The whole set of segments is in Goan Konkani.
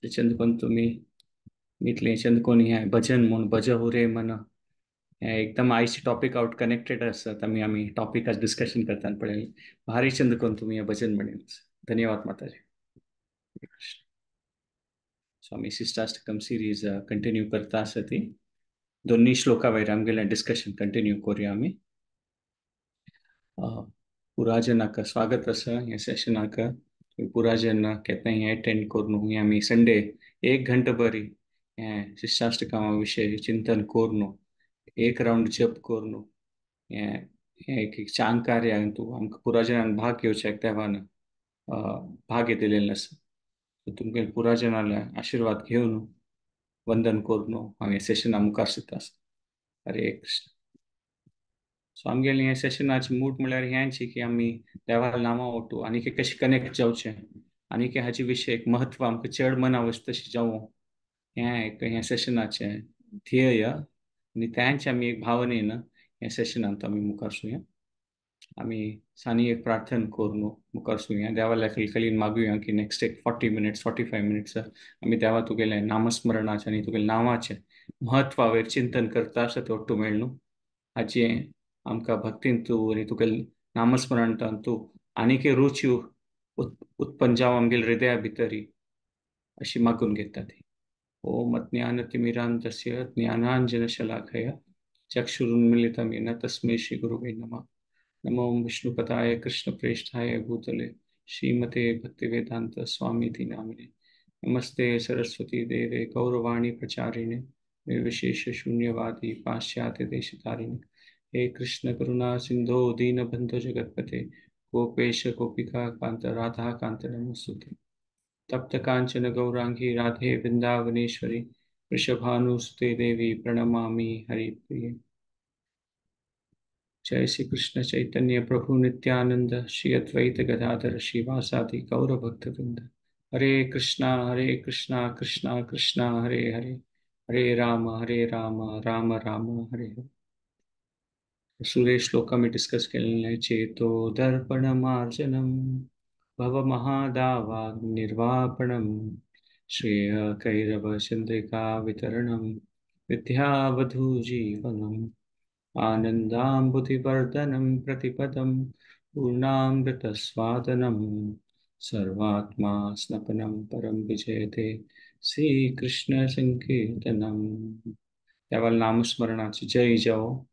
चंदकोन तुमी इतलें चंदकोन हें भजन म्हूण भज हो रे मन हें एकदम आयचे टॉपिक आउट कनेक्टेड आसात. आमी आमी टॉपिक आज डिस्कशन करताना पळयलें. भारी चंदकोन तुमी हें भजन म्हणलें. धन्यवाद माताजी. सो आमी शिष्टाष्टकम सिरीज कंटिन्यू करता आसा ती दोन्ही श्लोका वयर आमगेलें डिस्कशन कंटिन्यू करूया आमी. पुराजनाक स्वागत आसा ह्या सेशनाक. पुराजन केन्ना हें अटेंड करून हें आमी संडे एक घंटो बरी हें शिष्टाष्टकामा विशय चिंतन करून एक रावंड जप करून हें एक एक चांग कार्य तूं आमकां पुराजनान भाग घेवचें देवान भाग्य दिलेलें आसा. तुमगे पुराजनाले आशिर्वाद घेवन वंदन करून हांव हें सेशना मुखार सरता आसा. हरे कृष्ण. सो आमगेलें हें सेशनाचें मूड म्हणल्यार हेंच की आमी देवा नांवां ओटू आनी कशें कनेक्ट जावचें आनी हाचे विशय एक म्हत्व आमकां चड मना वचता तशें जावं हें एक हें सेशनाचें ध्येय आनी तेंच आमी एक भावनेन ह्या सेशनांत आमी मुखार सुया. आमी सानी एक प्रार्थना करून मुखार सुया. देवाल्या कलकलीन मागुया की नेक्स्ट एक 40 मिनट्स 45 मिनट्स आमी देवा तुगेलें नामस्मरणाचें आनी तुगेलें नांवाचें म्हत्वावेर चिंतन करता आसा तें ओट्टू मेळ्ळू. हाचें आमकां भक्तीन तूं आनी तुगेलें नामस्मरणांत तूं आनीक रुची उत्पन्न जावं आमगेल्या हृदया भितरी अशी मागून घेता ती. ओम अज्ञानतिमिरान्धस्य ज्ञानाञ्जनशलाकया चक्षुरुन्मीलितं येन तस्मै श्रीगुरुवे नमः. नमो विष्णुपदाय कृष्णप्रेष्ठाय भूतले श्रीमते भक्तिवेदांत स्वामीति नामिने. नमस्ते सरस्वती देवे गौरवाणी प्रचारिणे निर्विशेष शून्यवादी पाश्चात्य देशतारिणे. हे कृष्ण करुणा सिंधो दीनबंधो जगत्पते गोपेश गोपिका कांत राधा कांत नमोस्तुते. तप्त कांचन गौरांगी राधे वृंदावनेश्वरी वृषभानुसुते देवी प्रणमामि हरिप्रिये. जय श्री कृष्ण चैतन्य प्रभु नित्यानंद श्री अद्वैत गदाधर श्रीवासादि गौर भक्तवृंद. हरे कृष्णा कृष्णा कृष्णा हरे हरे, हरे राम राम राम हरे हरे. सुरेश श्लोक आमी डिस्कस केलेले. चेतो दर्पण मार्जनम भव महादावा निर्वापणम श्रेय कैरव चंद्रिका वितरणम विद्यावधू जीवनम आनंदाम्बुधिवर्धनं प्रतिपदं पूर्णामृतस्वादनं सर्वात्मा स्नपनं परं विजयते श्रीकृष्ण संकीर्तनम. देवाला नामस्मरणाची जय जावो.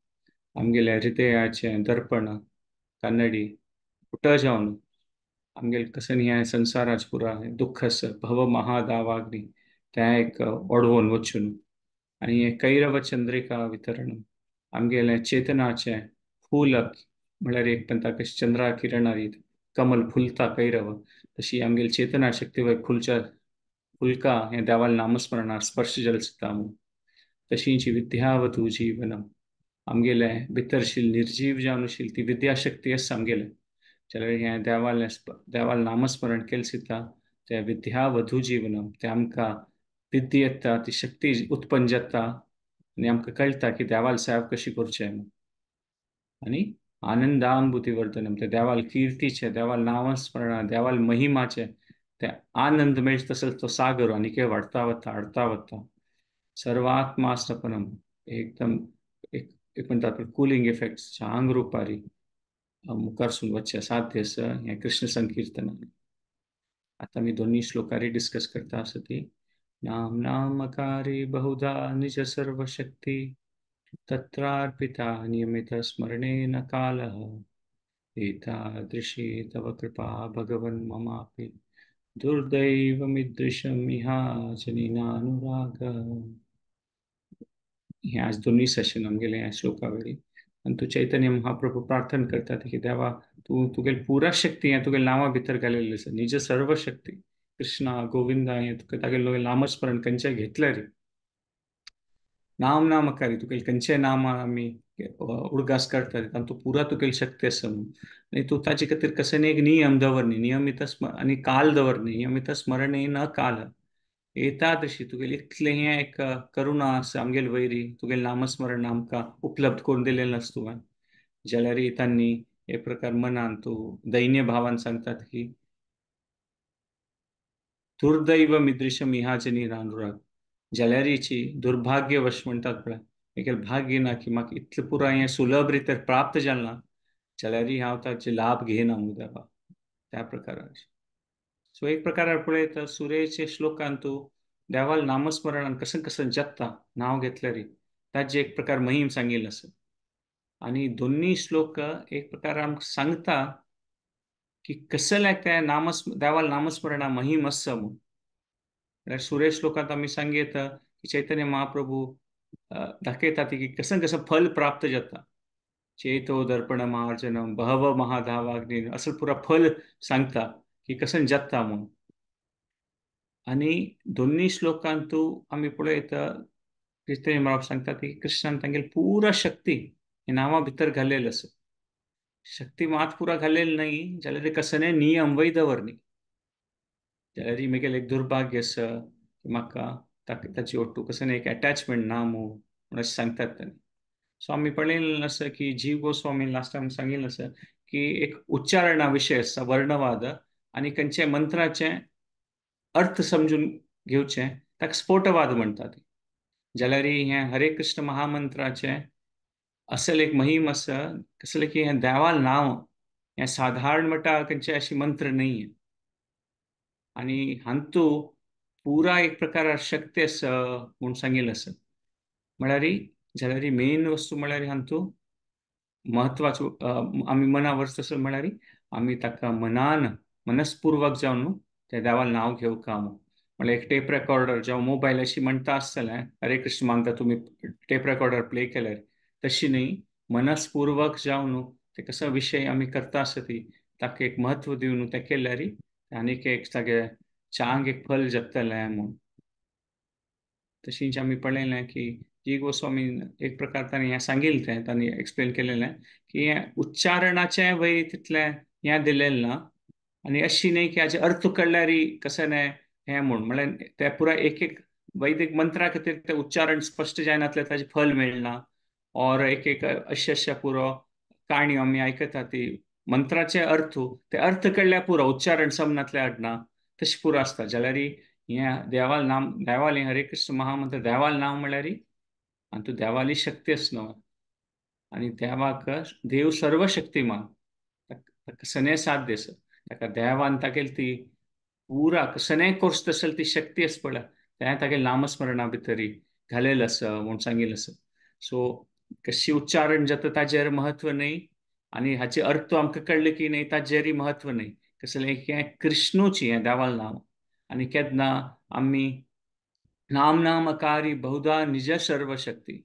आमगेल्या हृदयाचें दर्पण कन्नडी उठ जावन आमगेले कशें ह्या संवसाराचें पुरा दुख्ख आसा भव महादावाग्नी तें एक ओडवोन वचून आनी हें कैरव चंद्रिका वितरण आमगेलें चेतनाचें फूल म्हळ्यार एक म्हणटा कशें चंद्रा किरणार कमल फुलता कैरव तशी आमगेली चेतना शक्ती वयर फुलच्या फुलका हें देवाल नामस्मरणार स्पर्श जल दिता म्हूण. तशींची विद्यावधू जीवनम आमगेलें भितरशील निर्जीव जावन आशिल्ली ती विद्याशक्ती आसा आमगेलें. जाल्यार हें देवालें देवाल नामस्मरण केलें दिता तें विद्यावधू जीवनम तें आमकां विद्या येता ती शक्ती उत्पन्न जाता आनी आमकां कळटा की देवाल सेवा कशी करचें. आनी आनंदाम्बुधिवर्धनम ते देवाल किर्तीचें देवाल नामस्मरणा देवाल महिमाचें ते आनंद मेळटा तसो तो सागर आनी वाडता वता हाडता वता. सर्वात्मा स्नपनम एकदम एक एक म्हणटा कुलिंग इफेक्ट चांग रुपारी मुखारसून वचचें साध्य आसा हें कृष्ण संकीर्तन. आतां आमी दोनूय श्लोकारी डिस्कस करता आसा ती. नाम नामकारी बहुधा निज सर्वशक्ती तत्रार्पिता नियमित स्मरणेन कालः एतादृशी तव कृपा भगवन् ममापि दुर्दैवमिदृशम् इहाजनिनानुरागः. हें आज दोनूय सेशन आमगेलें ह्या श्लोका वयली. आनी तूं चैतन्य महाप्रभू प्रार्थना करता की देवा तूं तुगेली पुरा शक्ती हें तुगेल्या नांवा भितर घालेली आसा. निज सर्वशक्ती कृष्णा गोविंदा हें तुका तागेलें नामस्मरण खंयचें घेतलें रे नाम नामकारी तुगेलें खंयचें नाम आमी उडगास करता तातूंत पुरा तुगेली शक्ती आसा म्हणून. आनी तूं ताचे खातीर कसो एक नियम दवर न्ही नियमित आनी काल दवर न्ही नियमित स्मरणेन काल एतादृशी तुगेली इतलें हें एक करुणा आसा आमगेले वयरी तुगेलें नामस्मरण आमकां उपलब्ध करून दिलेलें आसा तुवें. जाल्यार तांणी एक प्रकार मनान तूं दैन्य भावान सांगतात की दुर्दैव मिदृशम इहाजनी रानुराग जाल्यारीची दुर्भाग्यवश म्हणटात पळय एक भाग्य ना की म्हाका इतलें पुराय हें सुलभ रितीर प्राप्त जालें ना जाल्यारी हांव ताचे लाभ घेयना म्हूण देवा त्या प्रकारान. सो एक प्रकारार पळयत सुरेचे श्लोकांत देवाल नामस्मरणान कशें कशें जगता नांव घेतल्यारी ताजे एक प्रकार महिम सांगिल्लो आसा. आनी दोन्ही श्लोक एक प्रकार आमकां सांगता की कसल्या त्या देवाल नामस्मरणा महिम आसा म्हूण. म्हळ्यार सुरेश श्लोकांत आमी सांगयता की चैतन्य महाप्रभू दाखयता की कसं कसं फल प्राप्त जाता. चेतो दर्पण मार्जनम बहव महाधावाग्नि असं पुरा फल सांगता की कसं जाता म्हूण. आनी दोन्ही श्लोकांतू आमी पळयता चैतन्य महाप्रभू सांगता की कृष्णान तांगेली पुरा शक्ती हे नांवा भितर घालेलं आसा. शक्ती मात पुरा घालेली न्ही जाल्यार ते कसले नियम वय दवरनी जाल्यार म्हगेलें एक दुर्भाग्य आसा की म्हाका ताची ओट्टू कसलें एक एटॅचमेंट ना म्हूण अशें सांगतात तांणी. सो आमी पळयलें आसा की जीव गोस्वामीन लास्ट टायम सांगिल्लें आसा की एक उच्चारणा विशय आसा वर्णवाद आनी खंयच्या मंत्राचें अर्थ समजून घेवचें ताका स्फोटवाद म्हणटात. जाल्यार हें हरे कृष्ण महामंत्राचें असल एक महिम आसा कसलें की हें देवाल नांव हें साधारण म्हणटा खंयचें अशें मंत्र न्ही आनी हांतू पुरा एक प्रकार शक्ती आसा म्हूण सांगिल्लें आसा. म्हळ्यार जाल्यार मेन वस्तू म्हळ्यार हांतू म्हत्वाचो आमी मना व्हरता तसो म्हळ्यार आमी ताका मनान मनस्पुर्वक जावन त्या देवाल नांव घेवका म्हूण. म्हळ्यार एक टेप रेकॉर्डर जावं मोबायल अशी म्हणटा आसतलें हरे कृष्ण मानता तुमी टेप रेकॉर्डर प्ले केल्यार तशी न्ही मनस्पुर्वक जावन ते कसो विशय आमी करता आसता ती ताका एक म्हत्व दिवन तें केल्यार आनीक एक तागे चांग एक फल जगतलें म्हूण. तशींच आमी पळयलें की जी गोस्वामीन एक प्रकार तांणी हें सांगिल्लें तें तांणी एक्सप्लेन केलेलें की हें उच्चारणाचें वय तितलें हें दिलेलें ना आनी अशी न्ही की हाजे अर्थ कळ्ळ्यार कशें न्हय हें म्हूण. म्हळ्यार ते पुराय एक एक वैदीक मंत्रा खातीर तें उच्चारण स्पश्ट जायनासल्यार ताजें फल मेळना और एक एक अशें अशें पुरो काणयो आमी आयकता ती मंत्राचे अर्थ ते अर्थ कळ्ळ्यार पुरो उच्चारण समनातल्यार हाडना तशें पुरो आसता. जाल्यार हें देवाल नाम देवाल हें हरे कृष्ण महामंत्र देवाल नांव म्हळ्यार आनी तूं देवाली शक्ती आसा न्हू आनी देवाक देव सर्वशक्तिमान ताका सने साध्य आसा ताका देवान तागेली ती पुरा सने कोर्स तसल ती शक्ती आसा पळय तें तागेलें नामस्मरणा भितरी घालेलें आसा म्हूण सांगिल्लें आसा. सो कशी उच्चारण जाता ताजेर म्हत्व न्ही आनी हाचे अर्थ आमकां कळ्ळें की न्ही ताजेरय म्हत्व न्ही. कसलें हें कृष्णूची हें देवाल नांव आनी केन्ना आमी नाम नामकारी बहुधा निज सर्वशक्ती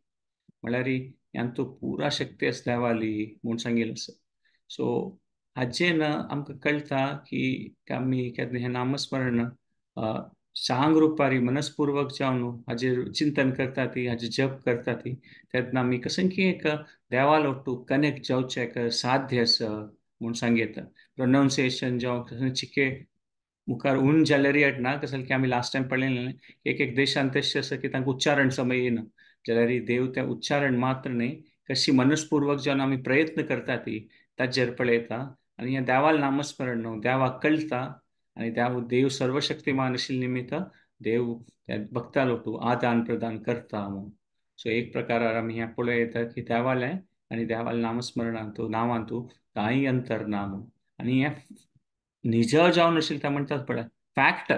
म्हळ्यार ह्यान पुरा शक्ती आसा देवाली म्हूण सांगिल्लें आसा. सो हाजें ना आमकां कळटा की आमी केन्ना हें नामस्मरण सांग रुपारी मनस्पुर्वक जावन हाजेर चिंतन करता ती हाजें जप करता ती तेन्ना आमी कशें की एक देवाल ओट्टू कनेक्ट जावचें एक साध्य आसा म्हूण सांगयता. प्रोनावन्सिएशन जावं चिके मुखार उन जाल्यार हाडना कसलें की आमी लास्ट टायम पळयलें एक एक देशांत तशें आसा की तांकां उच्चारण समय येना जाल्यार देव तें उच्चारण मात्र न्ही कशी मनस्पुर्वक जावन आमी प्रयत्न करता ती ताजेर पळयता आनी हें देवाल नामस्मरण न्हू देवाक कळटा आनी देव सर्वशक्तिमान आशिल्ले निमित्त देव त्या भक्ता लोटू आदान प्रदान करता म्हूण. सो एक प्रकारार आमी हें पळयता की देवालें आनी देवाल नामस्मरणांतू नांवांतू कांय अंतर ना म्हूण. आनी हें निज जावन आशिल्लें तें म्हणटात पळय फॅक्ट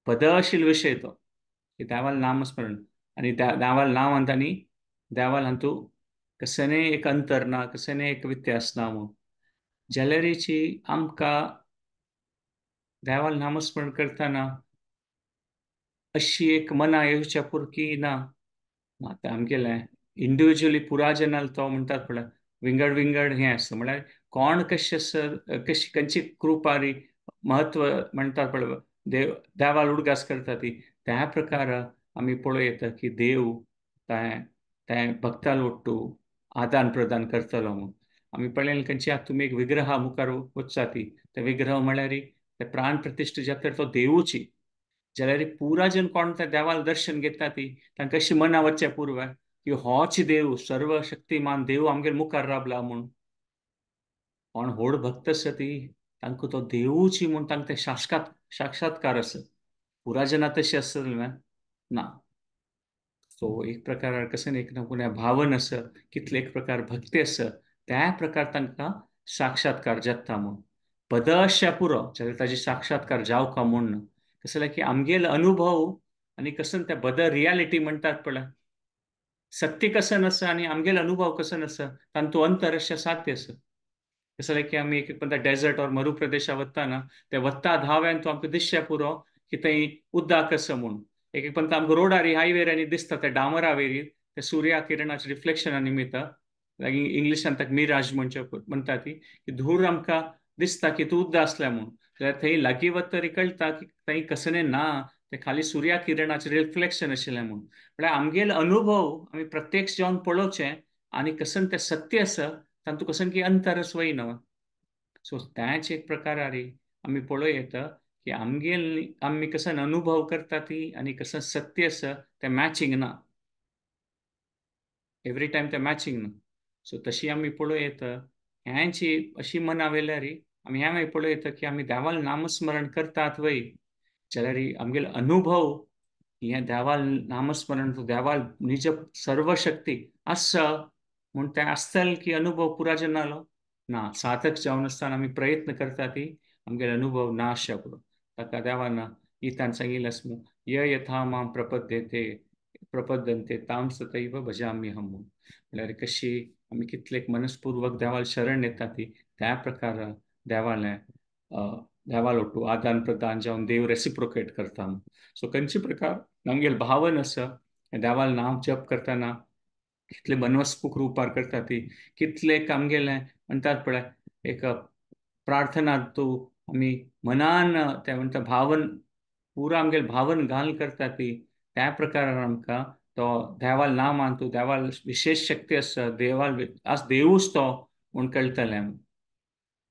पद आशिल्लो विशय तो की देवाल नामस्मरण आनी देवाल नांव आनी देवाल हातूं कसलें एक अंतर ना कसलें एक व्यत्यास ना म्हूण. जाल्यारीची आमकां देवाल नामस्मरण करतना अशी एक मना येवच्या पुरकी ना आतां आमगेलें इंडिविज्युअली पुरा जनाल तो म्हणटात पळय विंगड विंगड हें आसता म्हळ्यार कोण कशें आसा कशी खंयची कृपारी म्हत्व म्हणटात पळय देव देवाल उडगास करता ती त्या प्रकार आमी पळयता की देव तें भक्ताल ओट्टू आदान प्रदान करतलो म्हूण. आमी पळयलें खंयची आतां तुमी एक विग्रहा मुखार वचता ती ते विग्रह म्हळ्यार ते प्राण प्रतिश्ठा जाता तो देवूची जाल्यार पुरा जन कोण त्या देवाल दर्शन घेता ती तांकां अशी मना वचचे पूर्व की होच देव सर्वशक्तिमान देव आमगेर मुखार रावला म्हूण. कोण व्हड भक्त आसा ती तांकां तो देवूची म्हूण तांकां ते साक्षात्कार आसा. पुरा जना तशी आसतले ना. सो एक प्रकार कशें एक ना कोणा भावन आसा, कितले एक प्रकार भक्ती आसा, त्या प्रकार तांकां साक्षात्कार जाता म्हूण. पदश्या पुरो जाल्यार ताजे साक्षात्कार जावका म्हूण. कशें जाल्यार की आमगेलो अनुभव आनी कशें त्या बद रियालिटी म्हणटात पळय, सत्य कशें आसा आनी आमगेलो अनुभव कशें आसा तांतू अंतर अशें साध्य आसा. कशें जाल्यार की आमी एक एकदा डेजर्ट और मरू प्रदेशा वता ना, ते वता धाव्यान तो आमकां दिसचें पुरो की थंय उदक आसा म्हूण. एक एक पंत आमकां रोडारी हायवेरांनी दिसता ते डामरा वेरी ते सुर्या किरणाचे रिफ्लेक्शना निमित्त, लागीं इंग्लिशान ताका मिराज म्हणचे म्हणटा ती, की धूर आमकां दिसता की तूं उदक आसल्या म्हूण. जाल्यार थंय लागीं वतरी कळटा की थंय कसलें ना, ते खाली सुर्या किरणाचें रिफ्लेक्शन आशिल्लें म्हूण. म्हळ्यार आमगेलो अनुभव आमी प्रत्यक्ष जावन पळोवचें आनी कसन तें सत्य आसा तातूंत कसन की अंतरच वयना. सो त्याच एक प्रकारारी आमी पळोवं येता की आमगेल आमी कसन अनुभव करता ती आनी कसन सत्य आसा तें मॅचिंग ना, एवरी टायम तें मॅचिंग ना. सो तशी आमी पळोवं येता ह्यांची अशी मना वेल्यार आमी ह्या मागीर पळोवं येता की आमी देवाल नामस्मरण करतात वय जाल्यार आमगेलो अनुभव हें देवाल नामस्मरण देवाल निज सर्वशक्ती आसा म्हूण तें आसतलें की अनुभव पुरा जालो ना. साधक जावन आसतना आमी प्रयत्न करता ती आमगेलो अनुभव ना आसच्या पुरो. ताका देवान गीतान सांगिल्लें आसा म्हूण, य यथा मां प्रपद्यते प्रपद्यन्ते तां तथैव भजाम्यहं म्हूण. म्हळ्यार कशी आमी कितले मनस्पूर्वक देवाल शरण येता ती त्या प्रकार देवालें देवाल ओटू आदान प्रदान जावन देव रेसिप्रोकेट करता. सो खंयचे प्रकार आमगेले भावन आसा देवाल नाम जप करतना कितले मनस्पूक रुपार करता ती, कितले आमगेलें म्हणटात पळय एक प्रार्थना तूं आमी मनान ते म्हणटा भावन पुरा आमगेले भावन घाल करता ती त्या प्रकारान आमकां तो देवाल नामान तूं देवाल विशेश शक्ती आसा, देवाल आज देवूच तो म्हूण कळटलें.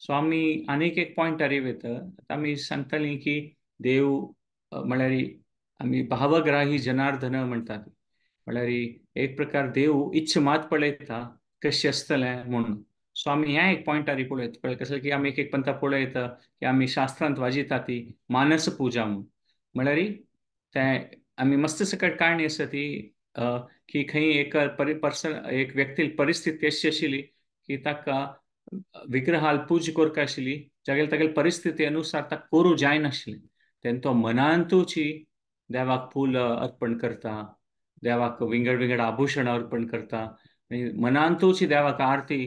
सो आमी आनीक एक पॉयंटार वयता. आतां आमी सांगतालीं की देव म्हळ्यार आमी भावग्राही जनार्दन म्हणटात, म्हळ्यार एक प्रकार देव इच्छा मात पळयता कशें आसतलें म्हूण. सो आमी ह्या एक पॉयंटार पळयता पळय कसं की आमी एक एक पंथा पळयता की आमी शास्त्रांत वाजयता ती मानस पुजा म्हूण. म्हळ्यार तें आमी मस्त सकट काणी आसा ती की खंय एक पर्सन एक व्यक्ती परिस्थिती अशी आशिल्ली की ताका विग्रहाल पूज करपा आशिल्ली, जागेल तागेले परिस्थिती अनुसार ताका करूं जायनाशिल्लें. तेन्ना तो मनांतूची देवाक फूल अर्पण करता, देवाक विंगड विंगड आभूषण अर्पण करता आनी मनांतूची देवाक आरती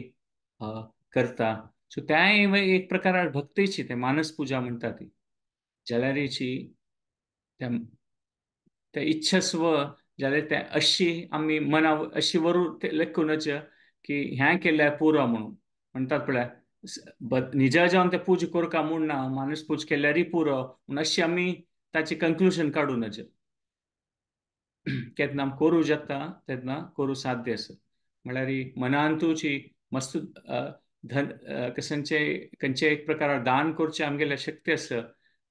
करता. सो त्याय एक प्रकार भक्तीची ते मानस पुजा म्हणटा ती. जाल्यारीची त्या इच्छस्व जाल्यार ते अशी आमी मना अशी वरू लेखूनच की ह्यां केल्यार पुरो म्हणून म्हणटात पळय, निजा जावन ते पूज करका म्हूण ना, मानस पूज केल्यारय पुरो म्हूण अशी आमी ताचें कंक्लुजन काडूं नज. केन्ना आमी करूं जाता तेन्ना करूं साध्य आसा. म्हळ्यार मनांतूची मस्त धन कसनचे खंयचे एक प्रकार दान करचें आमगेले शक्ती आसा,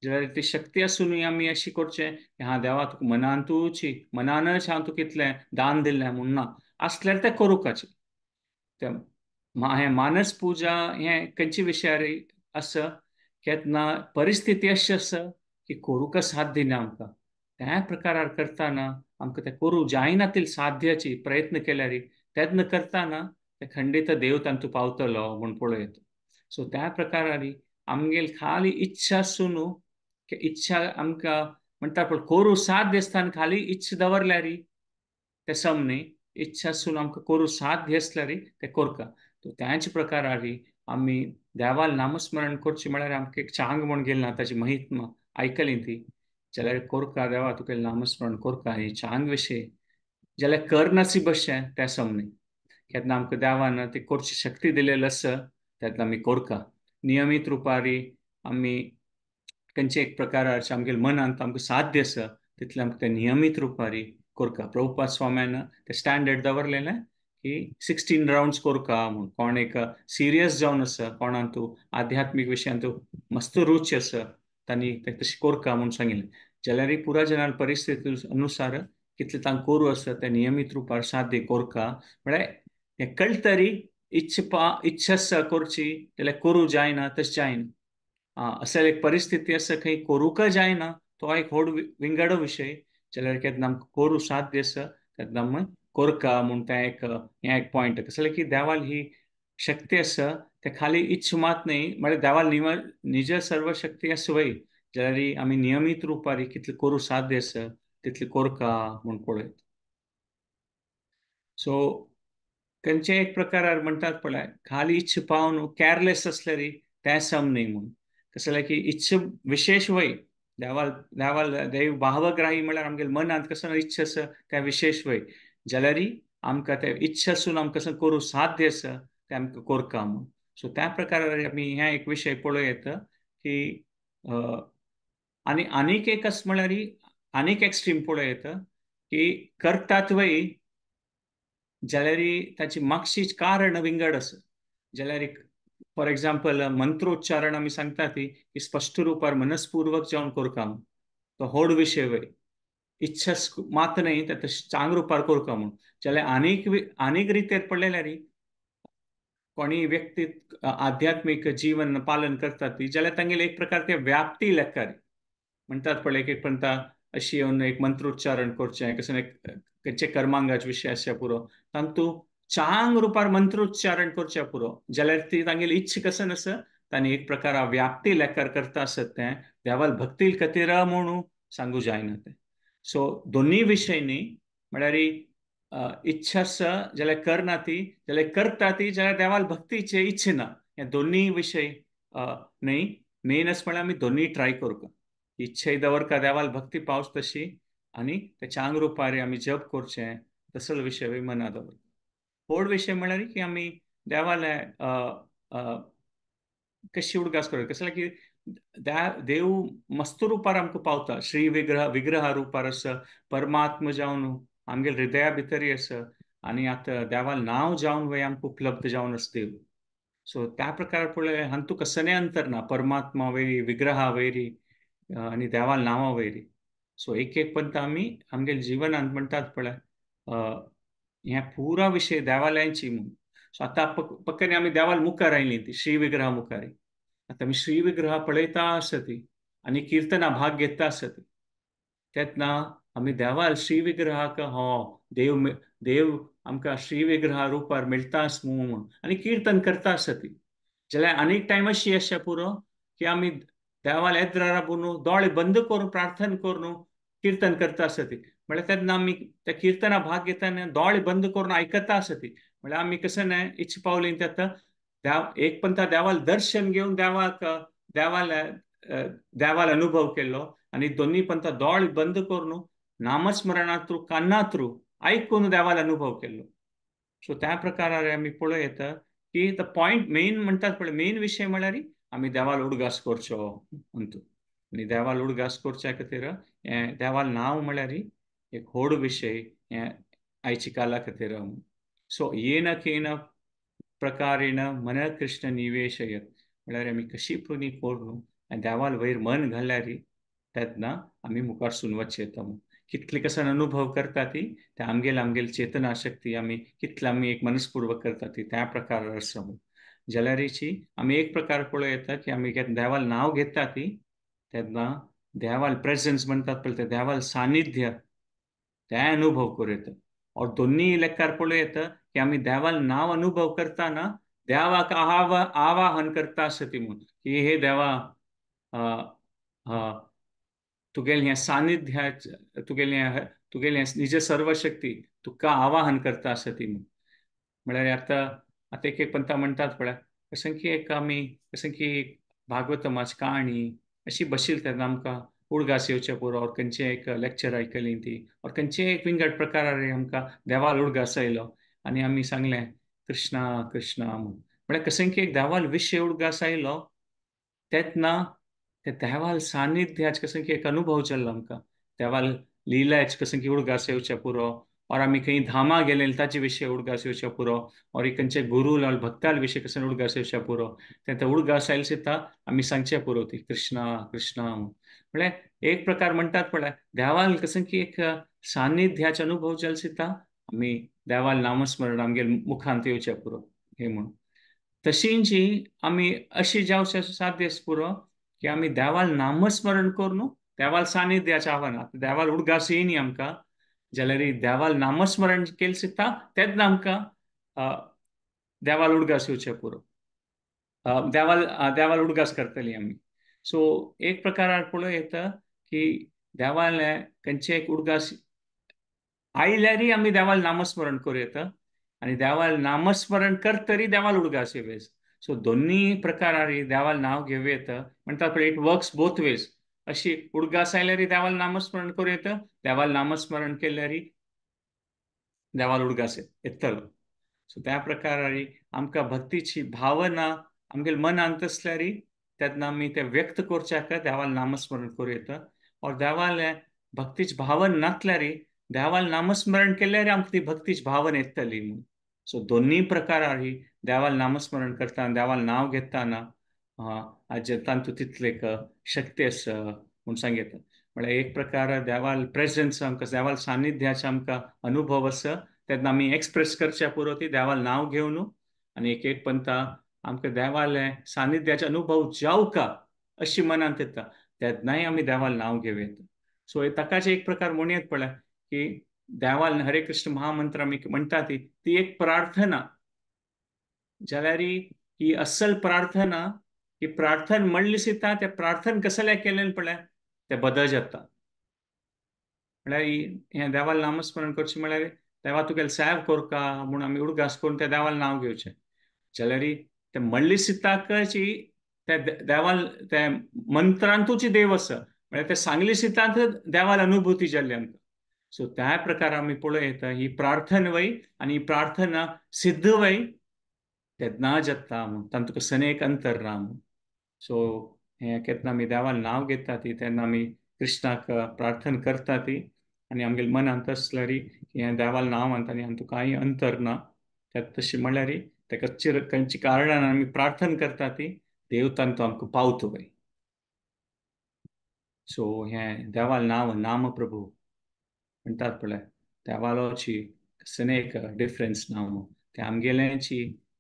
जाल्यार ती शक्ती आसुनूय आमी अशी करचें की हा देवा तुका मनांतूची मनानच हांव तुका इतलें दान दिलें म्हूण ना, आसल्यार तें करूंकाचें. तें हें मानस पुजा हें खंयचे विशयार आसा केन्ना परिस्थिती अशी आसा की करूंक साध्य ना आमकां, त्या प्रकारार करतना आमकां तें करूं जायना तितलें साध्याची प्रयत्न केल्यार तेन्ना करतना तें खंडीत देव तांतू पावतलो म्हूण पळयता. सो त्या प्रकारारी आमगेली खाली इच्छा आसून इच्छा आमकां म्हणटा पळय करूं साध्य आसतना खाली इच्छा दवरल्यार तें सम न्ही, इच्छा आसून आमकां करूं साध्य आसल्यार तें करता. त्याच प्रकारारी आमी देवाल नामस्मरण करचें म्हळ्यार आमकां एक चांग म्हूण गेल ना ताची महित्मा आयकली ती, जाल्यार कोरका देवा तुका नामस्मरण कोरका ही चांग विशय जाल्यार करनासी बशें तें सम न्ही. केन्ना आमकां देवान ती करची शक्ती दिलेली आसा तेन्ना आमी कोरका नियमीत रुपारी आमी खंयचे एक प्रकाराचे आमगेले मनांत आमकां साध्य आसा तितलें आमकां तें नियमीत रुपारी कोरका. प्रभुपाद स्वाम्यान तें स्टँडर्ड दवरलेलें की 16 रावंड्स कोरका म्हूण. कोण एक सिरियस जावन आसा, कोणांतू आध्यात्मीक विशयांतू मस्त रुची आसा तांणी तें तशें कोरका म्हूण सांगिल्लें. जाल्यार पुरा जनाल परिस्थिती अनुसार कितलें तांकां करूं आसा तें नियमीत रुपार साध्य कोरका. म्हळ्यार हें कळटरी इच्छा आसा करची जाल्यार करूं जायना तशें जायना. अशें एक परिस्थिती आसा खंय करूंक जायना तो एक व्हड विंगड विशय जाल्यार केन्ना आमकां करूं साध्य आसा तेन्ना आमी कोरका म्हूण तें एक हें एक पॉयंट. कसलें की देवाल ही शक्ती आसा ते खाली इच्छ मात न्ही म्हळ्यार देवाल निज सर्व शक्ती आसा वय जाल्यार आमी नियमीत रुपार कितले करूं साध्य आसा तितले कोरका म्हूण पळयत. सो खंयचे एक प्रकारार म्हणटात पळय खाली इच्छ पावन कॅरलेस आसल्यार तें सम न्ही म्हूण. कसलें की इच्छ विशेश वय देवाल देवाल देव भावग्राही म्हळ्यार आमगेले मनांत कसो इच्छा आसा तें विशेश वय जाल्यार आमकां तें इच्छा आसून आमकां कसो करूं साध्य आसा तें आमकां कोरका म्हूण. सो त्या प्रकारार आमी हें एक विशय पळोवं येता की आनी आनीक एक आसा म्हळ्यार आनीक एक्स्ट्रीम पळोवं येता की करतात वय जाल्यार ताची मागशी कारण विंगड आसा. जाल्यार फॉर एग्जाम्पल मंत्रोच्चारण आमी सांगता ती की स्पश्ट रुपार मनस्पूर्वक जावन कोरका म्हूण तो व्हड विशय वय इच्छा मात न्ही ते तशें चांग रुपार कोरका म्हूण. जाल्यार आनीक आनीक रितेर पडलेल्यार कोणी व्यक्ती आध्यात्मीक जीवन पालन करतात ती जाल्यार तांगेले एक प्रकार ते व्याप्ती लेखारी म्हणटात पळय एक एक म्हणटा अशी येवन एक मंत्रोच्चारण करचें कसं एक खंयचे कर्मांगाचे विशय आसचे पुरो तांतू चांग रुपार मंत्रोच्चारण करचें पुरो जाल्यार ती तांगेली इच्छा कसं आसा तांणी एक प्रकार व्याप्ती लेखार करता आसत तें देवाल भक्ती खातीर म्हणून सांगू जायना तें. सो दोनूय विशय न्ही म्हळ्यार इच्छा आसा जाल्यार करना ती जाल्यार करता ती जाल्यार देवाल भक्तीचे इच्छा ना हे दोनूय विशय न्ही. मेन आसा म्हळ्यार आमी दोनूय ट्राय करूंक इच्छाय दवरका देवाल भक्ती पावस तशी आनी ते चांग रुपार आमी जप करचें तसलो विशय मना दवर. व्हड विशय म्हळ्यार की आमी देवाले कशी उडगास करूं कसलें की देव मस्त रुपार आमकां पावता श्री विग्रह विग्रह रुपार आसा परमात्मा जावन आमगेले हृदया भितरय आसा आनी आतां देवाल नांव जावन वय आमकां उपलब्ध जावन आसा देव. सो त्या प्रकार पळय हातूंत कसलें अंतर ना परमात्मा वयरी विग्रहा वयरी आनी देवाल नांवा वयरी. सो एक एक पंत आमी आमगेले जिवनांत म्हणटात पळय हें पुरा विशय देवालयांची म्हूण. सो आतां पक्कनी आमी देवाल मुखार आयली ती श्री विग्रहा मुखार आतां आमी श्री विग्रहा पळयता आसती आनी किर्तना भाग घेता आसती तेन्ना आमी देवाल श्री विग्रहाक हो देव देव आमकां श्री विग्रहा रुपार मेळटा आस म्हूण आनी किर्तन करता आसती. जाल्यार आनीक टायम अशी आसता पुरो की आमी देवाल एद्रार राबून दोळे बंद करून प्रार्थना करून किर्तन करता आसती म्हळ्यार तेन्ना आमी त्या किर्तना भाग घेतना दोळे बंद करून आयकता आसती म्हळ्यार आमी कशें न्हय इच्छा पावली तेन्ना देव एक पंथा देवाल दर्शन घेवन देवाक देवाल देवाल अनुभव केलो आनी दोनूय पंथा दोळे बंद करून नामस्मरणा थ्रू काना थ्रू आयकून देवाल अनुभव केलो. सो त्या प्रकारार आमी पळोवं येता की the point main म्हणटात पळय मेन विशय म्हळ्यार आमी देवाल उडगास करचो अंतू आनी देवाल उडगास करच्या खातीर हें देवाल नांव म्हळ्यार एक व्हड विशय हें आयच्या काला खातीर. सो येन केन प्रकारेण मन कृष्ण निवेशयत म्हळ्यार आमी कशी पुणी करून आनी देवाल वयर मन घाल्यार तेन्ना आमी मुखार सून वचचें येता म्हूण. कितले कसन अनुभव करता ती ते आमगेले आमगेले चेतना शक्ती आमी कितले आमी एक मनस्पूर्वक करता ती त्या प्रकार आसा म्हूण. जाल्यारीची आमी एक प्रकार पळोवं येता की आमी देवाल नांव घेता ती तेन्ना देवाल प्रेजन्स म्हणटात पळय तें देवाल सानिध्य तें अनुभव करूं येता. और दोनूय लेखार पळोवं येता की आमी देवाल नांव अनुभव करतना देवाक आवाहन करता आसती म्हूण की हे देवा तुगेलें हें सानिध्या तुगेलें तुगेलें निज सर्वशक्ती तुका आवाहन करता आसती म्हूण. म्हळ्यार आतां आतां एक एक पंथा म्हणटात पळय कशें की एक आमी कशें की भागवतमाची काणी अशी बशील तेन्ना आमकां उडगास येवचे पुरो और खंयचें एक लेक्चर आयकली ती और खंयचें एक विंगड प्रकारार आमकां देवाल उडगास आयलो आनी आमी सांगलें कृष्णा कृष्णा म्हूण. म्हळ्यार कशें की एक देवाल विशय उडगास आयलो तेन्ना ते देवाल सानिध्याच कशें की एक अनुभव जालो आमकां देवाल लिलाच कशें की उडगास येवचे पुरो और आमी खंय धामा गेले ताचे विशय उडगास येवचे पुरो और खंयचे गुरू लाल भक्ताल विशय कशें उडगास येवचे पुरो ते उडगास आयले सुद्दां आमी सांगचे पुरो ती कृष्णा कृष्णा म्हळ्यार एक प्रकार म्हणटात पळय देवाल कशें की एक सानिध्याचे अनुभव जाले सुद्दां आमी देवाल नामस्मरण आमगेले मुखांत येवचे पुरो हे म्हूण. तशींची आमी अशी जावचे साध्य पुरो की आमी देवाल नामस्मरण करून देवाल सानिध्याचें आव्हान, आतां देवाल उडगास येयनी आमकां जाल्यार देवाल नामस्मरण केलें सुद्दां तेन्ना आमकां देवाल उडगास येवचें पुरो, देवाल देवाल उडगास करतली आमी. सो एक प्रकारार पळोवं येता की देवाल खंयचे एक उडगास आयल्यारय आमी देवाल नामस्मरण करूं येता आनी देवाल नामस्मरण करतरी देवाल उडगास येवं. सो दोन्ही प्रकारार देवाल नांव घेवं येता. म्हणटा पळय it works both ways. अशी उडगास आयल्यारय देवाल नामस्मरण करूं येता, देवाल नामस्मरण केल्यारय देवाल उडगास येतलो. सो त्या प्रकारार आमकां भक्तीची भावना आमगेले मनांत आसल्यारय तेन्ना आमी ते व्यक्त करच्याक देवाल नामस्मरण करूं येता. और देवाल भक्तीची भावना नासल्यारय देवाल नामस्मरण केल्यार आमकां ती भक्तीची भावना येतली म्हूण. सो दोन्ही प्रकारार देवाल नामस्मरण करतना देवाल नांव घेतना आजे तांतूं तितले एक शक्ती आसा म्हूण सांगता. म्हळ्यार एक प्रकार देवाल प्रेजन्स आमकां देवाल सानिध्याचो आमकां अनुभव आसा तेन्ना आमी एक्सप्रेस करच्या पुरो ती देवाल नांव घेवन आनी एक एक पंथा आमकां देवाले सानिध्याचो अनुभव जावका अशी मनांत येता तेन्नाय आमी देवाल नांव घेवं येता. सो ताकाच एक प्रकार म्हणयेत पळय की देवाल हरे कृष्ण महामंत्र आमी म्हणटा ती ती एक प्रार्थना जाल्यार ही असल प्रार्थना ही प्रार्थना म्हणली सुद्दां ते प्रार्थना कसल्या केलें पळय ते बदल जाता. म्हळ्यार हें देवाल नामस्मरण करचें म्हळ्यार देवा तुगेले सेव करका म्हूण आमी उडगास करून त्या देवाल नांव घेवचें जाल्यार ते म्हणली सुद्दांकच त्या देवाल त्या मंत्रांतूच देव आसा म्हळ्यार ते सांगली सुद्दां देवाल अनुभूती जाल्ली आमकां. सो त्या प्रकार आमी पळोवं येता ही प्रार्थना वय आनी प्रार्थना सिद्ध वय तेन्ना जाता म्हूण तांतूं कसलें एक अंतर ना म्हूण. सो हें केन्ना आमी देवाल नांव घेता ती तेन्ना आमी कृष्णाक प्रार्थना करता ती आनी आमगेले मनांत आसल्यार हें देवाल नांव आनी आनी तातूंत कांय अंतर ना तशें म्हणल्यार ताका खंयच्या कारणान आमी प्रार्थना करता ती देव तांतूं आमकां पावता वय. सो हें देवाल नांव नाम प्रभू म्हणटात पळय देवालोची कसलें एक डिफरन्स ना म्हूण ते आमगेल्याची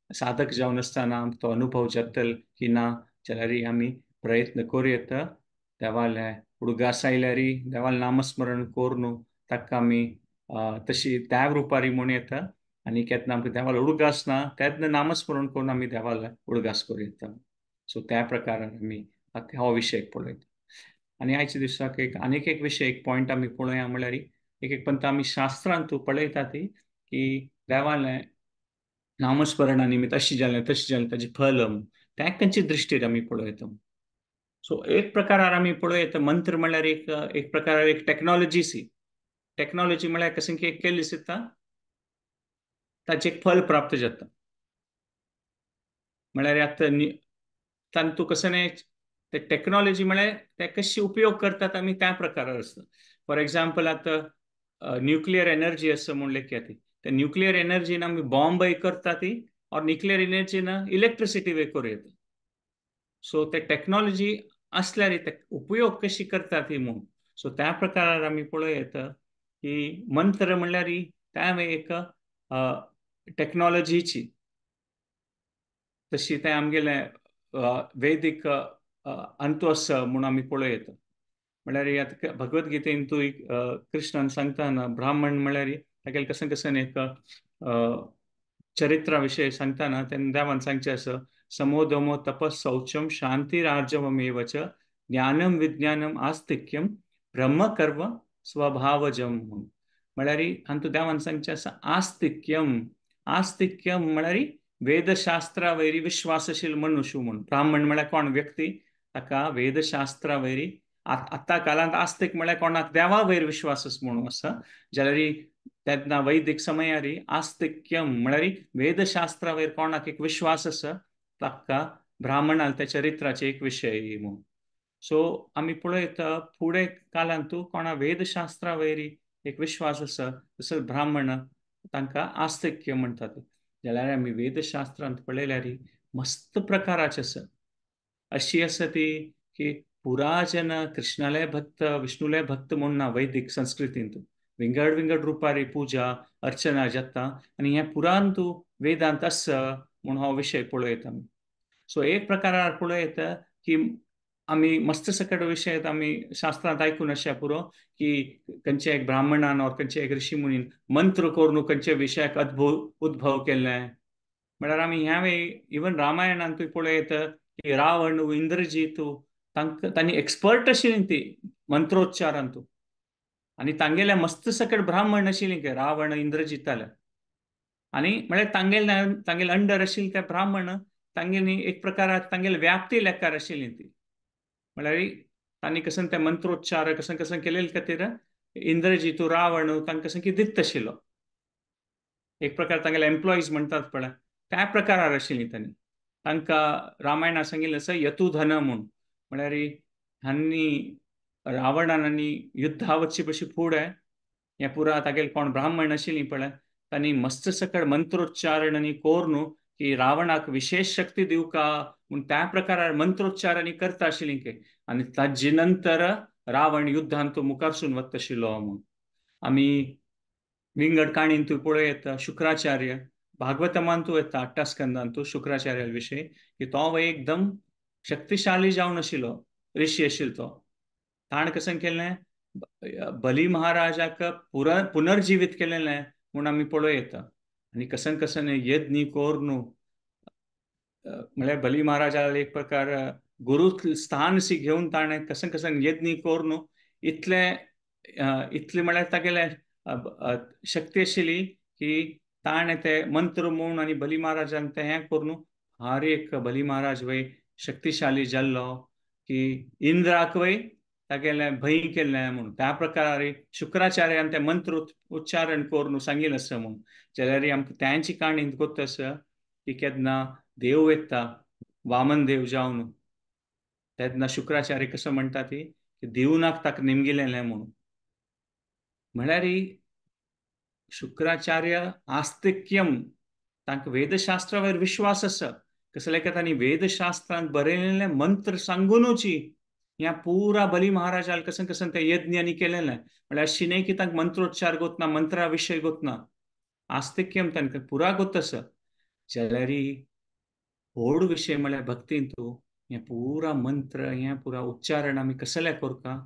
साधक जावन आसतना तो अनुभव जातलो की ना जाल्यार आमी प्रयत्न करूं येता देवाले उडगास आयल्यार देवाल नामस्मरण करून ताका आमी तशी त्या रुपारी म्हूण येता आनी केन्ना आमकां देवाल उडगास ना तेन्ना नामस्मरण करून आमी देवाल उडगास करूं येता. सो त्या प्रकारान आमी हो विशय पळयता. आनी आयच्या दिसाक एक आनीक एक विशय एक पॉयंट आमी पळोवया म्हळ्यार एक एक पंत आमी शास्त्रांतू पळयता ती की देवालें नामस्मरणा निमित्त अशें जालें तशें जालें ताजें फल त्या खंयचे दृश्टीर आमी पळयता. सो एक प्रकारार आमी पळोवं येता मंत्र म्हळ्यार एक एक प्रकारार एक टॅक्नोलॉजी सी टॅक्नोलॉजी म्हळ्यार कशें की एक केल्ली सुद्दां ताचें एक फल प्राप्त जाता. म्हळ्यार आतां तांतूं कशें न्हय ते टॅक्नोलॉजी म्हळ्यार ते कशी उपयोग करतात आमी त्या प्रकारार आसता. फॉर एग्जाम्पल आतां न्युक्लियर एनर्जी आसा म्हणलें की ती त्या न्युक्लियर एनर्जीन आमी बॉम्बय करता ती और न्युक्लियर एनर्जीन इलेक्ट्रिसिटी वे करूं येता. सो ते टॅक्नोलॉजी आसल्यार ते उपयोग कशी करता ती म्हूण. सो त्या प्रकारार आमी पळोवं येता की मंत्र म्हणल्यार त्या एक टॅक्नोलॉजीची तशी तें आमगेलें वैदीक अंतू आसा म्हूण आमी पळोवं येता. म्हळ्यार आतां भगवद्गीतेन तूं कृष्णान सांगता ना ब्राह्मण म्हळ्यार तागेलें कशें कशें एक चरित्रा विशय सांगता ना तेन्ना देवान सांगचें आसा समोदमो तपस शौचम शांतिरार्जवमेव च ज्ञानम विज्ञानम आस्तिक्यम ब्रह्मकर्म स्वभावजम म्हूण. म्हळ्यार हातूंत देवान सांगचें आसा आस्तिक्यम. आस्तिक्यम म्हळ्यार वेदशास्त्रा वयरी विश्वासशील मनुष्य म्हूण. ब्राह्मण म्हळ्यार कोण व्यक्ती ताका वेदशास्त्रा वयरी आतां काळांत आस्तिक म्हळ्यार कोणाक देवा वयर विश्वास म्हणून आसा जाल्यार तेन्ना वैदीक समयार आस्तिक्यम म्हळ्यार वेदशास्त्रा वयर कोणाक एक विश्वास आसा ताका ब्राह्मणाल त्या चरित्राचे एक विशय म्हूण. सो आमी पळयता फुडें काळांत कोणा वेदशास्त्रा वयर एक विश्वास आसा तसोच ब्राह्मण तांकां आस्तिक्य म्हणटात. जाल्यार आमी वेदशास्त्रांत पळयल्यार मस्त प्रकाराचे आसा. अशी आसा ती की पुराजन कृष्णाले भक्त विष्णुले भक्त म्हूण ना वैदीक संस्कृतींत विंगड विंगड रुपारी पुजा अर्चना जाता आनी हें पुरांतू वेदांत आसा म्हूण हो विशय पळोवं येता. सो एक प्रकारार पळोवं येता की आमी मस्त सकट विशय आमी शास्त्रांत आयकून आशा पुरो की खंयच्या एक ब्राह्मणान और खंयच्या एक ऋषी मुनीन मंत्र करून खंयच्या विशयाक उद्भव केल्लें. म्हळ्यार आमी ह्या वेळी इवन रामायणांतूय पळयत की रावण इंद्रजीत तांकां तांणी एक्सपर्ट आशिल्ली ती मंत्रोच्चारांतू आनी तांगेल्या मस्त सकट ब्राह्मण आशिल्ली की रावण इंद्रजिताले आनी म्हळ्यार तांगेले तांगेले अंडर आशिल्ले ते ब्राह्मण तांगेली एक प्रकारात तांगेले व्याप्ती लेखार आशिल्ली ती. म्हळ्यार तांणी कसन ते मंत्रोच्चार कसन कसन केलेले खातीर इंद्रजितू रावण तांकां कसन की दित्त आशिल्लो एक प्रकार तांगेले एम्प्लॉईज म्हणटात पळय त्या प्रकारार आशिल्ली तांणी. तांकां रामायणा सांगिल्लें आसा यतुधन म्हूण, म्हळ्यार हांणी रावणान आनी युद्धा वचचे पशी फुडें हें पुरा तागेले कोण ब्राह्मण आशिल्ली पळय तांणी मस्त सकट मंत्रोच्चारण आनी कोरून की रावणाक विशेष शक्ती दिवका म्हूण त्या प्रकारार मंत्रोच्चार आनी करता आशिल्ली की आनी ताजे नंतर रावण युद्धांत मुखारसून वता आशिल्लो म्हूण. आमी विंगड काणींतूय पळोवं येता शुक्राचार्य भागवतमांतू येता आठ्या स्कंदांतू शुक्राचार्या विशयी की तो एकदम शक्तिशाली जावन आशिल्लो ऋषी आशिल्लो तो. ताणें कशें केलें बली महाराजाक पुनर्जिवीत केलेलें म्हूण आमी पळोवं येता. आनी कसन कसन यज्ञ कोरून म्हळ्यार बली महाराजाक एक प्रकार गुरु स्थान सी घेवन ताणें कसन कसन यज्ञ कोरून इतले इतले म्हळ्यार तागेले शक्ती आशिल्ली की ताणें ते मंत्र म्हूण आनी बली महाराजान तें हें करून हर एक बली महाराज वय शक्तिशाली जाल्लो की इंद्राक वय तागेलें भंय केल्लें म्हूण. त्या प्रकारार शुक्राचार्यान तें मंत्र उच्चारण करून सांगिल्लें आसा म्हूण. जाल्यार आमकां तांची काणी गोत आसा की केन्ना देव येता वामन देव जावन तेन्ना शुक्राचार्य कसो म्हणटा ती की देवनाक ताका निमगिलेलें म्हूण. म्हळ्यार शुक्राचार्य आस्तिक्यम तांकां वेदशास्त्रावर विश्वास आसा कसले काय तांणी वेदशास्त्रांत बरयलेले मंत्र सांगुनूची ह्या पुरा बली महाराजाल कसन कसन ते यज्ञांनी केलेलें. म्हळ्यार अशी न्हय की तांकां मंत्रोच्चार गोतना मंत्रा विशय गोतना आस्तिक्यम तांकां पुरा गोत आसा. जाल्यार व्हड विशय म्हळ्यार भक्तींतू हें पुरा मंत्र हें पुरा उच्चारण आमी कसले करता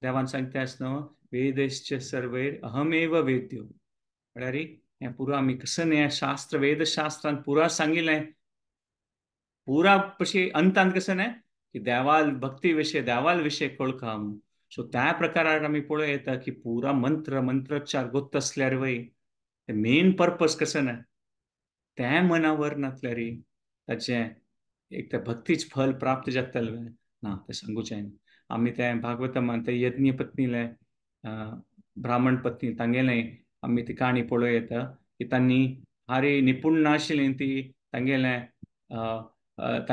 देवान सांगता आसना वेदश्च सर्वैर अहमेव वेद्यो. म्हळ्यार हें पुरा आमी कसन हें शास्त्र वेदशास्त्रान पुरा सांगिल्लें पुरा पशी अंतान कसं न्हय की देवाल भक्ती विशय देवाल विशय कळका म्हूण. सो त्या प्रकारार आमी पळोवं येता की पुरा मंत्र मंत्रोच्चार गोत आसल्यार वय मेन पर्पज कसं न्हय तें मनावर नासल्यार ताचें एक तें भक्तीच फल प्राप्त जातलें ना तें सांगूचें न्ही. आमी तें भागवतमान ते यज्ञ पत्नीले ब्राह्मण पत्नी तांगेलें आमी ती काणी पळोवं येता की तांणी हारी निपूण नाशिल्ली ती तांगेलें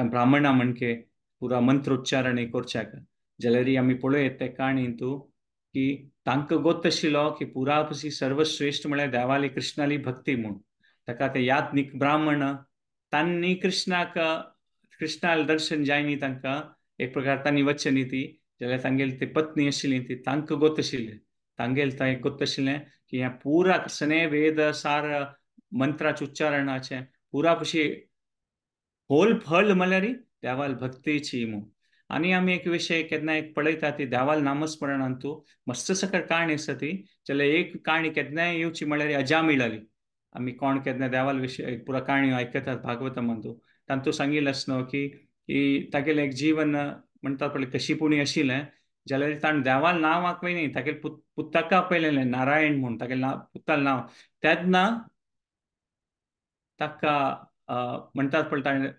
ब्राह्मणा म्हणके पुरा मंत्रोच्चारण करच्याक. जाल्यार आमी पळोवं येता ते काणींतू की तांकां गोत आशिल्लो की पुरा पशी सर्वश्रेश्ठ म्हळ्यार देवाली कृष्णाली भक्ती म्हूण. ताका ते याज्ञिक ब्राह्मण तांणी कृष्णाक कृष्णाल दर्शन जायनी तांकां एक प्रकार तांणी वचनी ती जाल्यार तांगेली ती पत्नी आशिल्ली ती तांकां गोत आशिल्लें तांगेले थंय गोत आशिल्लें की हें पुरा सने वेद सार मंत्राचे उच्चारणाचें पुरा पशी होल फल म्हळ्यार देवाल भक्तीची म्हूण. आनी आमी एक विशय केन्ना एक पळयता ती देवाल नामस्मरणांतू मस्त सकट काणी आसा ती. जाल्यार एक काणी केन्नाय येवची म्हळ्यार अजामिळाली. आमी कोण केन्ना देवाल विशय पुरा काणयो आयकतात भागवतमांतू तांतू सांगिल्लें आसना की की तागेलें एक जीवन म्हणटात पळय कशी पुणी आशिल्लें जाल्यार ताणें देवाल नांव आपयलें न्ही तागेलें पुताका आपयलेलें नारायण म्हूण तागेलें नांव पुतालें नांव. तेन्ना ताका म्हणटात पळय ताणें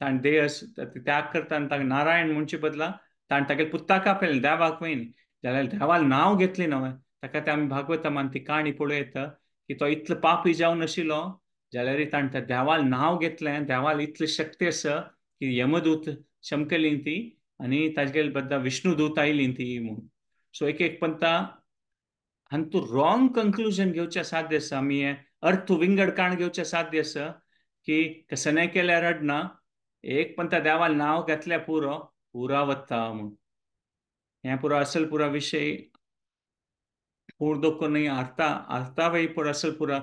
ताणें देह त्याग करता आनी ताका नारायण म्हणचे बदला ताणें तागेलें पुताका आपयलें देवाक वय न्ही. जाल्यार देवाल नांव घेतलें नवें ताका तें आमी भागवतमान ती काणी पळोवं येता की तो इतलो पापी जावन आशिल्लो जाल्यार ताणें त्या देवाल नांव घेतलें देवाल इतली शक्ती आसा की यमदूत चमकली ती आनी ताजे बद्दल विष्णुदूत आयली ती म्हूण. सो एक एक पंता हातूंत रॉंग कंक्लुजन घेवचें साध्य आसा आमी हें अर्थ विंगड काण घेवचें साध्य आसा की कसनें केल्यार रडना एक पंता देवाल नांव घेतल्यार पुरो पुरा वता म्हूण. हें पुरो असल पुरा विशय पूर्ण दोको न्ही अर्था अर्था वय पुरा असल पुरा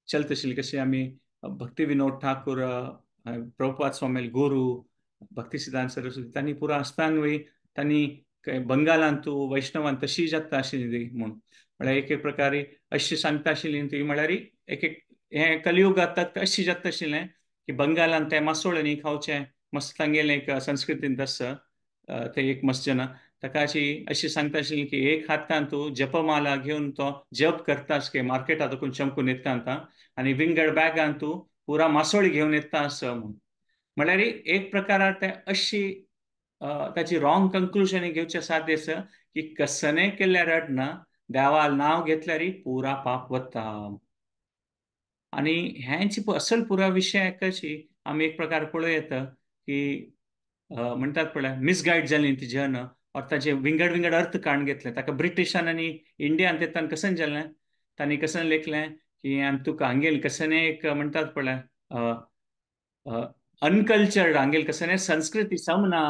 चलता आशिल्ली कशें आमी भक्ती विनोद ठाकूर प्रभुपाद स्वामी गुरू भक्ती सिद्धांत सरस्वती तांणी पुरा आसतान वय तांणी बंगालांतू वैष्णवान तशी जाता आशिल्ली म्हूण म्हळ्यार एक एक प्रकारे अशी सांगता आशिल्ली ती म्हळ्यार एक एक हें कलियुगांत अशी जाता आशिल्लें की बंगालान तें मासोळ न्ही खावचें मस्त तांगेलें एक संस्कृतींत आसा ते एक मस्त जना ताका अशी अशी सांगता आशिल्ली की एक हातान तूं जपमाला घेवन तो जप करता की मार्केटांत चमकून चमकून येता आतां आनी विंगड बॅगान तूं पुरा मासोळी घेवन येता आसा म्हूण. म्हळ्यार एक प्रकारार ते अशी ताची रॉंग कंक्लुजन घेवचें साध्य आसा की कसने केल्यार रडना देवा नांव घेतल्यार पुरा पाप वता. आनी हेंच असल पुरा विशय कशी आमी एक प्रकार पळोवं येता की म्हणटात पळय मिसगायड जाली ती जन और ताजे विंगड विंगड अर्थ काडून घेतले. ताका ब्रिटिशान आनी इंडियान ते तांकां कशें जालें तांणी कशें लेखलें की आमी तुका हांगेल कसने एक म्हणटात पळय अनकल्चर्ड हांगेल कसने संस्कृती समना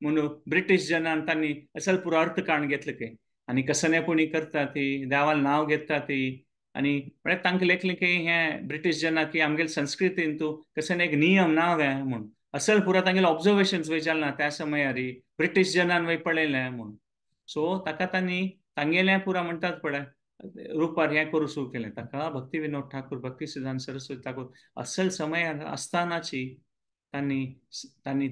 म्हणून ब्रिटीश जनान तांणी असल पुरो अर्थ काडून घेतले की आनी कसने पुणी करता ती देवाल नांव घेता ती आनी म्हळ्यार तांकां लेखलें की हें ब्रिटीश जना की आमगेले संस्कृतीन तूं कसने एक नियम नांव हें म्हूण असल पुरा तांगेले ऑब्जर्वेशन्स वय जालें ना त्या समयार ब्रिटीश जनान वय पळयलें म्हूण. सो ताका तांणी तांगेलें पुरा म्हणटात पळय रुपार हें करूं सुरू केलें. ताका भक्ती विनोद ठाकूर भक्ती सिद्धांत सरस्वती ठाकूर असल समयार आसतानाची तांणी तांणी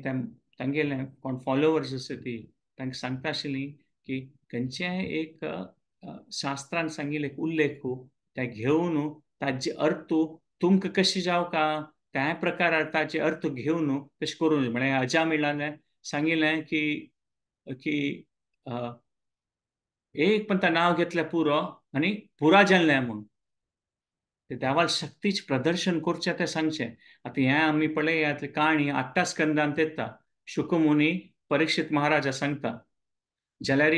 तांगेले कोण फॉलोवर्स आसा ती तांकां सांगता आशिल्ली की खंयचेंय एक शास्त्रान सांगिल्लें एक उल्लेख त्या घेवन ताजे अर्थ तुमकां कशें जावं का त्या प्रकारार ताजे अर्थ घेवन तशें करूं. म्हळ्यार अजामिलान सांगिल्लें की की एक पण ता नांव घेतलें पुरो आनी पुरा जाल्लें म्हूण ते देवाल शक्तीच प्रदर्शन करचें तें सांगचें. आतां हें आमी पळयात काणी आठ्ठा स्कंदांत येता. शुकमुनी परीक्षित महाराजा सांगता जाल्यार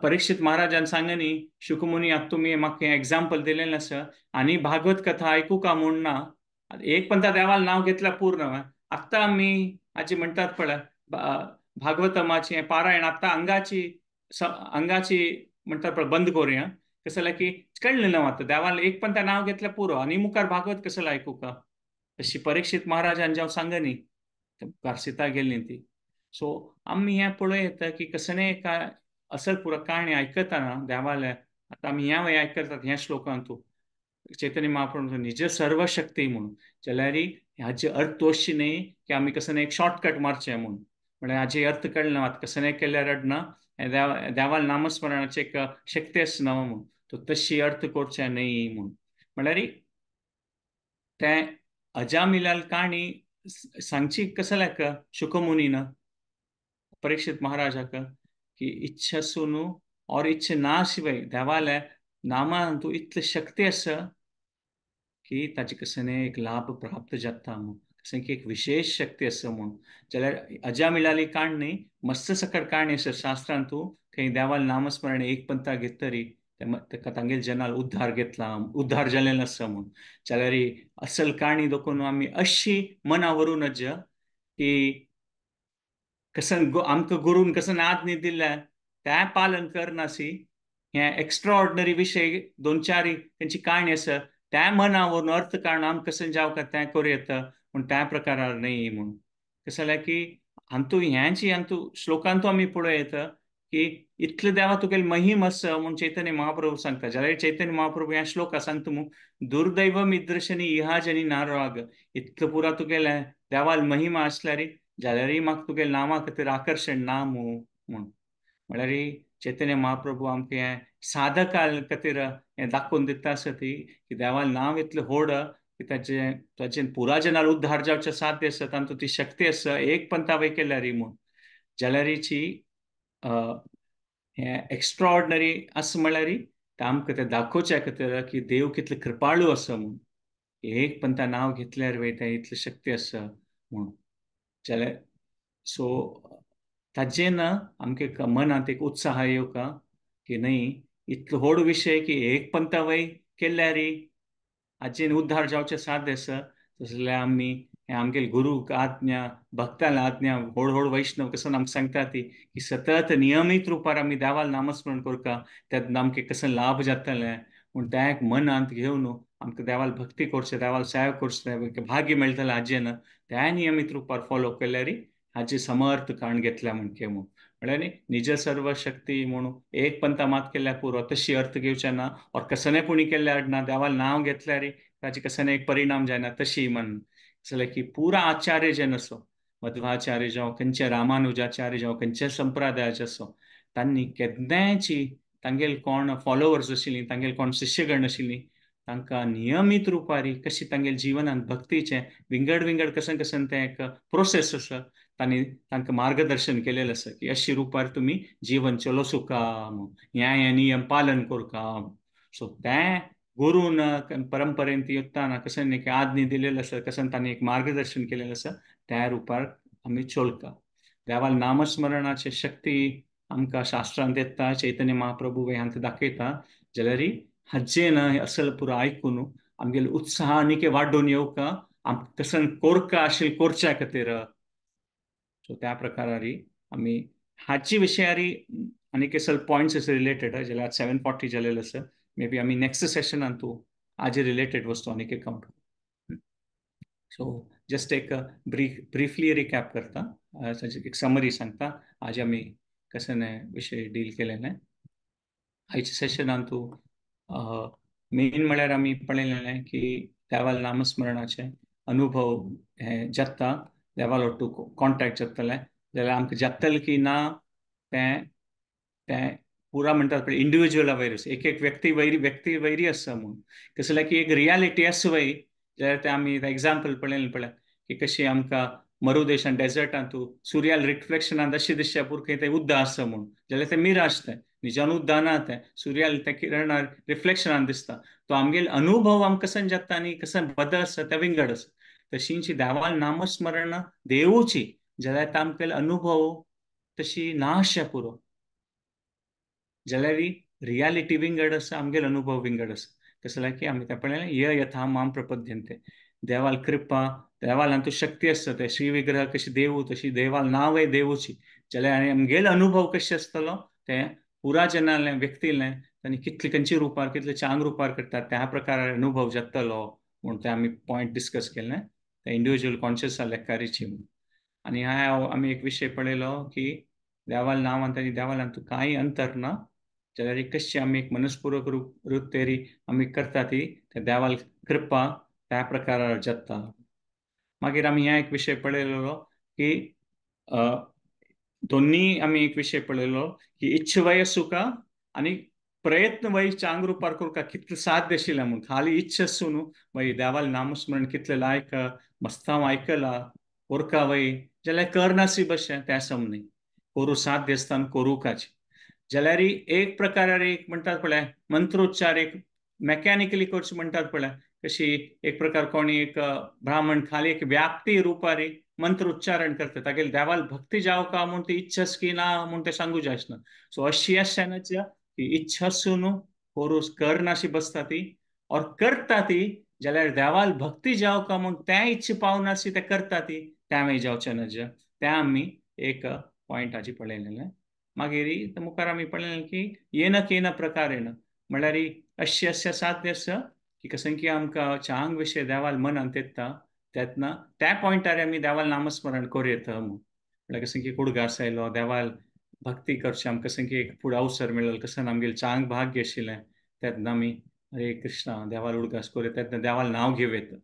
परीक्षित महाराजान सांगनी शुकमुनी आतां तुमी म्हाका हें एग्जाम्पल दिलेलें आसा आनी भागवत कथा आयकू का म्हूण ना एक पण त्या देवाल नांव घेतल्यार पूर्ण. आत्तां आमी आजी म्हणटात पळय भागवतमाचें पारायण आत्तां अंगाची अंगाची म्हणटात पळय बंद करुया कसं जाल्यार की कळ्ळें ना आतां देवाल एक पण त्या नांव घेतल्यार पुरो आनी मुखार भागवत कसं आयकू का तशी परीक्षित महाराजान जेव सांगनी मुखार सीता गेल्ली ती. सो आमी हें पळोवं येता की कसने एका असल पुरा काणी आयकतना देवाले आतां आमी ह्या वय आयकतात ह्या श्लोकांतू चैतन्य महाप्रभू निज सर्वशक्ती म्हणून जाल्यार हाजे अर्थ अशी न्ही की आमी कसने एक शॉर्टकट मारचें म्हूण म्हळ्यार हाजे अर्थ कळना ना आतां कसने केल्यार रडना देवाल नामस्मरणाची एक शक्ती आसना म्हूण तो तशी अर्थ करचें न्ही म्हूण. म्हळ्यार तें अजामिलाल काणी सांगची कसल्याक शुकमुनीन परीक्षित महाराजाक की इच्छा सुनू और इच्छा ना शिवाय देवाले नामान तूं इतली शक्ती आसा की ताजे कसने एक लाभ प्राप्त जाता म्हूण कशें की एक विशेष शक्ती आसा म्हूण. जाल्यार अजामिलाली काणी मस्त सकट काणी आसा शास्त्रांत तूं खंय देवाल नामस्मरण एक पंथा घेतरी ताका तांगेल जनाल उद्धार घेतला उद्धार जालेलो आसा म्हूण. जाल्यार असल काणी देखून आमी अशी मना व्हरूं नज की कसन आमकां गुरून कसन आज्ञा दिल्या तें पालन करनासी हें एक्स्ट्रा ऑर्डिनरी विशय दोन चार तेंची काणी आसा त्या मना व्हरून अर्थ काडून आमकां कशें जावं का तें करूं येता पूण त्या प्रकारार न्ही म्हूण. कशें जाल्यार की हातूं ह्यांची हातूं श्लोकांतू आमी पळोवं येता की इतले देवा तुगेली महिम आसा म्हूण चैतन्य महाप्रभू सांगता. जाल्यार चैतन्य महाप्रभू ह्या श्लोका सांगता म्हूण दुर्दैव मिद्रशनी इहा जनी नाराग इतलो पुरा तुगेलें देवाल महिमा आसल्यार जाल्यारय म्हाका तुगेल्या नांवा खातीर आकर्शण ना म्हूण. म्हळ्यार चैतन्य महाप्रभू आमकां हें साधका खातीर हें दाखोवन दिता आसा ती की देवाल नांव इतलें व्हड की ताचें ताचें पुरा जनाल उद्धार जावचें साध्य आसा तातूंत ती शक्ती आसा एक पंथा वय केल्यार म्हूण. जाल्यारीची हें एक्स्ट्रा ऑर्डिनरी आसा म्हळ्यार तें आमकां तें दाखोवच्या खातीर की देव कितलो कृपाळू आसा म्हूण एक पंथा नांव घेतल्यार वय तें इतली शक्ती आसा म्हूण. जाल्यार सो ताजें ना आमकां मनांत एक उत्साह येवका की न्ही इतलो व्हड विशय की एक पंथा वय केल्यार हाजेन उद्धार जावचें साध्य आसा. तशें जाल्यार आमी आमगेले गुरूक आज्ञा भक्तांक आज्ञा व्हड व्हड वैष्णव कसो आमकां सांगता ती की सतत नियमीत रुपार आमी देवाल नामस्मरण करता तेन्ना आमकां कसो लाभ जातलें म्हूण तें एक मनांत घेवन आमकां देवाल भक्ती करचें, देवाल सेवा करचें भाग्य मेळटलें हाजें त्या नियमीत रुपार फॉलो केल्यार हाजी समर्थ काण घेतल्या म्हणके म्हूण. म्हळ्यार न्ही निज सर्व शक्ती म्हणून एक पंथा मात केल्यार पुरो तशी अर्थ घेवचे ना, और कसने पुणी केल्यार ना, देवाल नांव घेतल्यार ताचे कसने एक परिणाम जायना तशी मन. जाल्यार की पुरा आचार्य जे आसो, मध्वाचार्य जावं, खंयचे रामानुजाचार्य जावं, खंयचे संप्रदायाचे आसो, तांणी केन्नायची तांगेल कोण फॉलोवर्स आशिल्लीं, तांगेल कोण शिष्यगण आशिल्लीं, तांकां नियमीत रुपारी कशी तांगेल जिवनांत भक्तीचें विंगड विंगड कशें कशें तें एक प्रोसेस आसा तांणी तांकां मार्गदर्शन केलेलें आसा की अशी रुपार तुमी जिवन चलोसुका, ह्या ह्या नियम पालन करका. सो तें गुरून परंपरेन ती येतना कशें एक आज्ञा दिलेलें आसा, कशें तांणी एक मार्गदर्शन केलेलें आसा त्या रुपार आमी चोलका. देवाल नामस्मरणाची शक्ती आमकां शास्त्रांत येता, चैतन्य महाप्रभू हांकां दाखयता. जाल्यार हाजें ना असल पुरो आयकून आमगेले उत्साह आनीक वाडोवन येवका, आमकां कसन कोरका आशिल्लें कोरच्या खातीर. सो त्या प्रकारारी आमी हाची विशयारी आनीक असल पॉयंट्स आसा रिलेटेड, जाल्यार 7:40 जालेलें आसा, मे बी आमी नेक्स्ट सेशनान तूं हाजे रिलेटेड वस्तू आनीक एक count. So just एक ब्रीफली रिकॅप करता, एक समरी सांगता आज आमी कशें विशय डील केलेले. आयच्या सेशनान तूं मेन म्हळ्यार आमी पळयलें की देवाल नामस्मरणाचे अनुभव हे जाता, देवाल ओट्टू कॉन्टेक्ट जातलें जाल्यार आमकां जातलें की ना तें तें पुरा म्हणटात पळय इंडिविज्युअल वैर, एक एक व्यक्ती वैरी व्यक्ती वैरी आसा म्हूण. कसलें की एक रियालिटी आसा वय, जाल्यार तें आमी एग्जाम्पल पळयलें पळय की कशी आमकां मरुदेशान डेजर्टांत तूं सुर्याल रिफ्लेक्शनान अशी दिसच्या पुरकें तें उद्दा आसा म्हूण, जाल्यार तें मिराज तें निजान उद्दा ना, तें सुर्याल त्या किरणार रिफ्लेक्शनान दिसता. तो आमगेल अनुभव आमकां कसन जाता आनी कसन बदल आसा तें विंगड आसा. तशींची देवाल नामस्मरण देवूची जाल्यार तो आमगेले अनुभव तशी नाश पुरो, जाल्यार रियालिटी विंगड आसा, आमगेल अनुभव विंगड आसा. कसलें की आमी तें पळयलें य यथा माम प्रपद्यन्ते, देवाल कृपा देवाल हातूंत शक्ती आसता, ते श्री विग्रह कशी देवू तशी देवाल नांवय देवूची, जाल्यार आनी आमगेल अनुभव कशें आसतलो तें पुरा जनालें व्यक्तीलें तांणी कितले खंयचे रुपार कितले चांग रुपार करतात त्या प्रकार अनुभव जातलो म्हूण तें आमी पॉयंट डिस्कस केलें तें इंडिविज्युअल कॉन्शियस लेखारीची म्हूण. आनी ह्या आमी एक विशय पळयलो की देवाल नांवान आनी देवाल हातूंत कांय अंतर ना, जाल्यार कशी आमी एक मनस्पुर्वक रुत्तेरी आमी करता ती त्या देवाल कृपा त्या प्रकारार जाता. मागीर आमी ह्या एक विशय पळयलेलो की दोन्ही आमी एक विशय पळयलो की इच्छवय सुका आनी प्रयत्न वय चांग रुपार करका कितलें साध्य आशिल्लें म्हूण. खाली इच्छा आसूं न्हू मागीर देवाल नामस्मरण कितलें लायक मस्तांव आयकला कोरका वय जाल्यार करनासी बशें त्या समनी कोरू साध्य आसतना कोरुकाची. जाल्यार एक प्रकारार एक म्हणटात पळय मंत्रोच्चार एक मॅकॅनिकली करचें म्हणटात पळय, कशी एक प्रकार कोणी एक ब्राह्मण खाली एक व्याप्ती रुपारी मंत्र उच्चारण करता, तागेली देवाल भक्ती जावका म्हूण ती इच्छा की ना म्हूण तें सांगू जायना. सो अशी आसच्यानच की इच्छा आसून कोरू करनाशी बसता ती और करता ती, जाल्यार देवाल भक्ती जावका म्हूण तें इच्छा पावनाशी तें करता ती तें जावचें नज. तें आमी एक पॉयंट हाजी पळयलेलें. मागीर मुखार आमी पळयलें की येन केन प्रकारेण म्हळ्यार अश्य अश्य साध्य आसा की कसं की आमकां चांग विशय देवाल मनांत येता तेन्ना त्या पॉयंटार आमी देवाल नामस्मरण करूं येता म्हूण. म्हळ्यार कसं की कुडगास आयलो देवाल भक्ती करचें आमकां कसं की एक फुडें अवसर मेळ्ळो कसं आमगेलें चांग भाग्य आशिल्लें तेन्ना आमी हरे कृष्णा देवाल उडगास करूं येता तेन्ना देवाल नांव घेवं येता.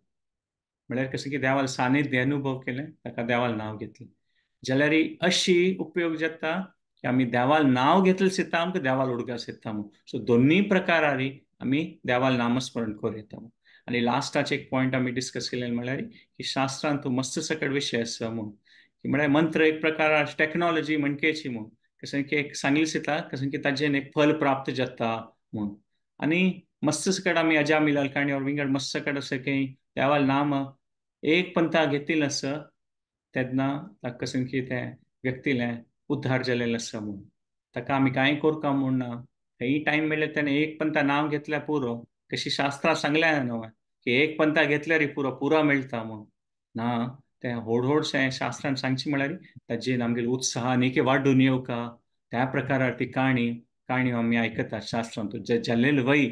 म्हळ्यार कसं की देवाल सानिध्य अनुभव केलें ताका देवाल नांव घेतलें. जाल्यार अशी उपयोग जाता की आमी देवाल नांव घेतलें सिता आमकां देवाल उडगास येता म्हूण. सो दोन्ही प्रकारारी आमी देवाल नामस्मरण करूं येता म्हूण. आनी लास्टाचे एक पॉयंट आमी डिस्कस केलें म्हळ्यार की शास्त्रांत तूं मस्त सकट विशय आसा म्हूण की म्हळ्यार मंत्र एक प्रकार टॅक्नोलॉजी म्हणकेची म्हूण कसं की एक सांगली सिता कसं की ताजेन एक फल प्राप्त जाता म्हूण. आनी मस्त सकट आमी अजामिलाल काणी और विंगड मस्त सकट आसा की देवाल नाम एक पंथा घेतील आसा तेन्ना ताका कसं की तें व्यक्तीलें उद्धार जालेलें आसा म्हूण. ताका आमी कांय करका म्हूण ना, खंय टायम मेळ्ळें तेणें एक पंथा नांव घेतल्यार पुरो, कशी शास्त्रां सांगल्या न्हू की एक पंथा घेतल्यार पुरो पुरो मेळटा म्हूण ना. तें व्हड व्हडशें शास्त्रान सांगचें म्हळ्यार ताजेन आमगेलो उत्साह आनीक वाडून येवका त्या प्रकारार ती काणी काणयो आमी आयकतात शास्त्रांत जाल्लेले वय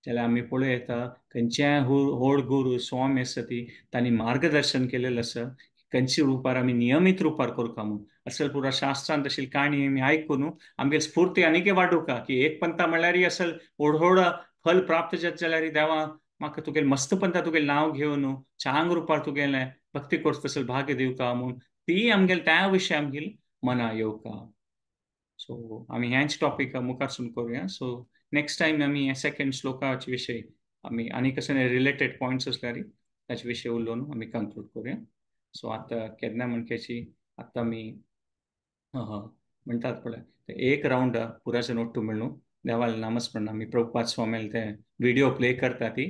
जाल्यार आमी पळोवं येता खंयच्याय व्हड गुरू स्वामी आसा ती तांणी मार्गदर्शन केलेलें आसा खंयच्या रुपार आमी नियमीत रुपार करता म्हूण. असल पुरा शास्त्रांत अशी काणी आमी आयकून आमगे स्फूर्ती आनीकय वाडोवका की एक पंथा म्हणल्यार असल व्हड व्हड फल प्राप्त जाता जाल्यार देवा म्हाका तुगेलें मस्त पंथा तुगेलें नांव घेवन चांग रुपार तुगेलें भक्ती करता तसले भाग्य दिवका म्हूण ती आमगेले त्या विशय आमगेली मना येवका. सो आमी ह्याच टॉपिक मुखारसून करुया. सो नेक्स्ट टायम आमी हे सेकंड श्लोकाचे विशय आमी आनी कसले रिलेटेड पॉयंट्स आसल्यार ताचे विशय उलोवन आमी कंक्लूड करुया. सो आतां केन्ना म्हणक्याची आतां आमी म्हणटात पळय एक रावंड पुराचें नोट्टू मेळून देवाले नामस्मरण आमी प्रभुपाद स्वामीले ते व्हिडिओ प्ले करता ती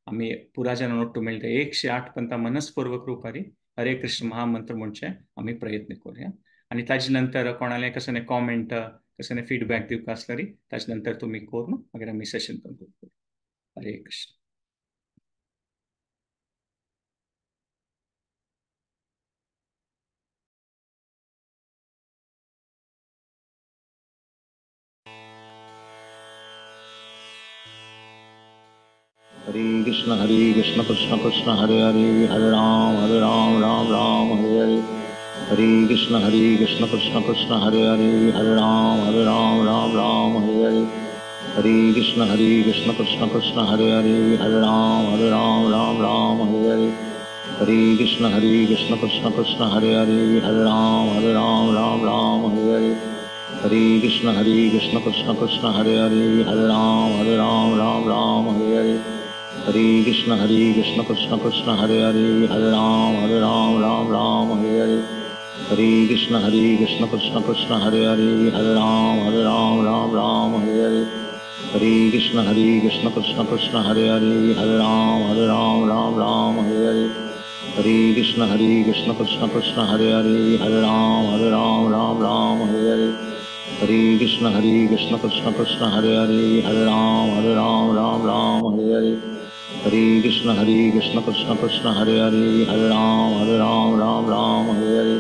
आमी पुराच्या नोट्टू मेळटा 108 पंथा मनस्पूर्वक रुपारी हरे कृष्ण महामंत्र म्हणचे आमी प्रयत्न करुया. आनी ताजे नंतर कोणाले कसले कॉमेंट कसले फीडबॅक दिवपा आसल्यार ताजे नंतर तुमी करून मागीर आमी सेशन कंक्लूड करूया. हरे कृष्ण. हरे कृष्ण कृष्ण कृष्ण हरे हरे, हरे राम राम राम हरे हरे। हरे कृष्ण कृष्ण कृष्ण हरे हरे, हरे राम राम राम हरे हरे। हरे कृष्ण कृष्ण कृष्ण हरे हरे, हरे राम राम राम हरे हरे। हरे कृष्ण कृष्ण कृष्ण हरे हरे, हरे राम राम राम हरे हरे। हरे कृष्ण कृष्ण कृष्ण हरे हरे, हरे राम राम राम हरे हरे। हरे कृष्ण कृष्ण कृष्ण हरे हरे, हरे राम राम राम हरे हरे। हरे कृष्ण कृष्ण कृष्ण हरे हरे, हरे राम राम राम हरे हरे। हरे कृष्ण कृष्ण कृष्ण हरे हरे, हरे राम राम राम हरे हरे। हरे कृष्ण कृष्ण कृष्ण हरे हरे, हरे राम राम राम हरे हरे। हरे कृष्ण कृष्ण कृष्ण हरे हरे, हरे राम राम राम हरे हरे। हरे कृष्ण कृष्ण कृष्ण हरे हरे, हरे राम राम राम हरे हरे। हरे कृष्ण कृष्ण कृष्ण हरे हरे, हरे राम राम राम हरे हरे। हरे कृष्ण कृष्ण कृष्ण हरे हरे, हरे राम राम राम हरे हरे।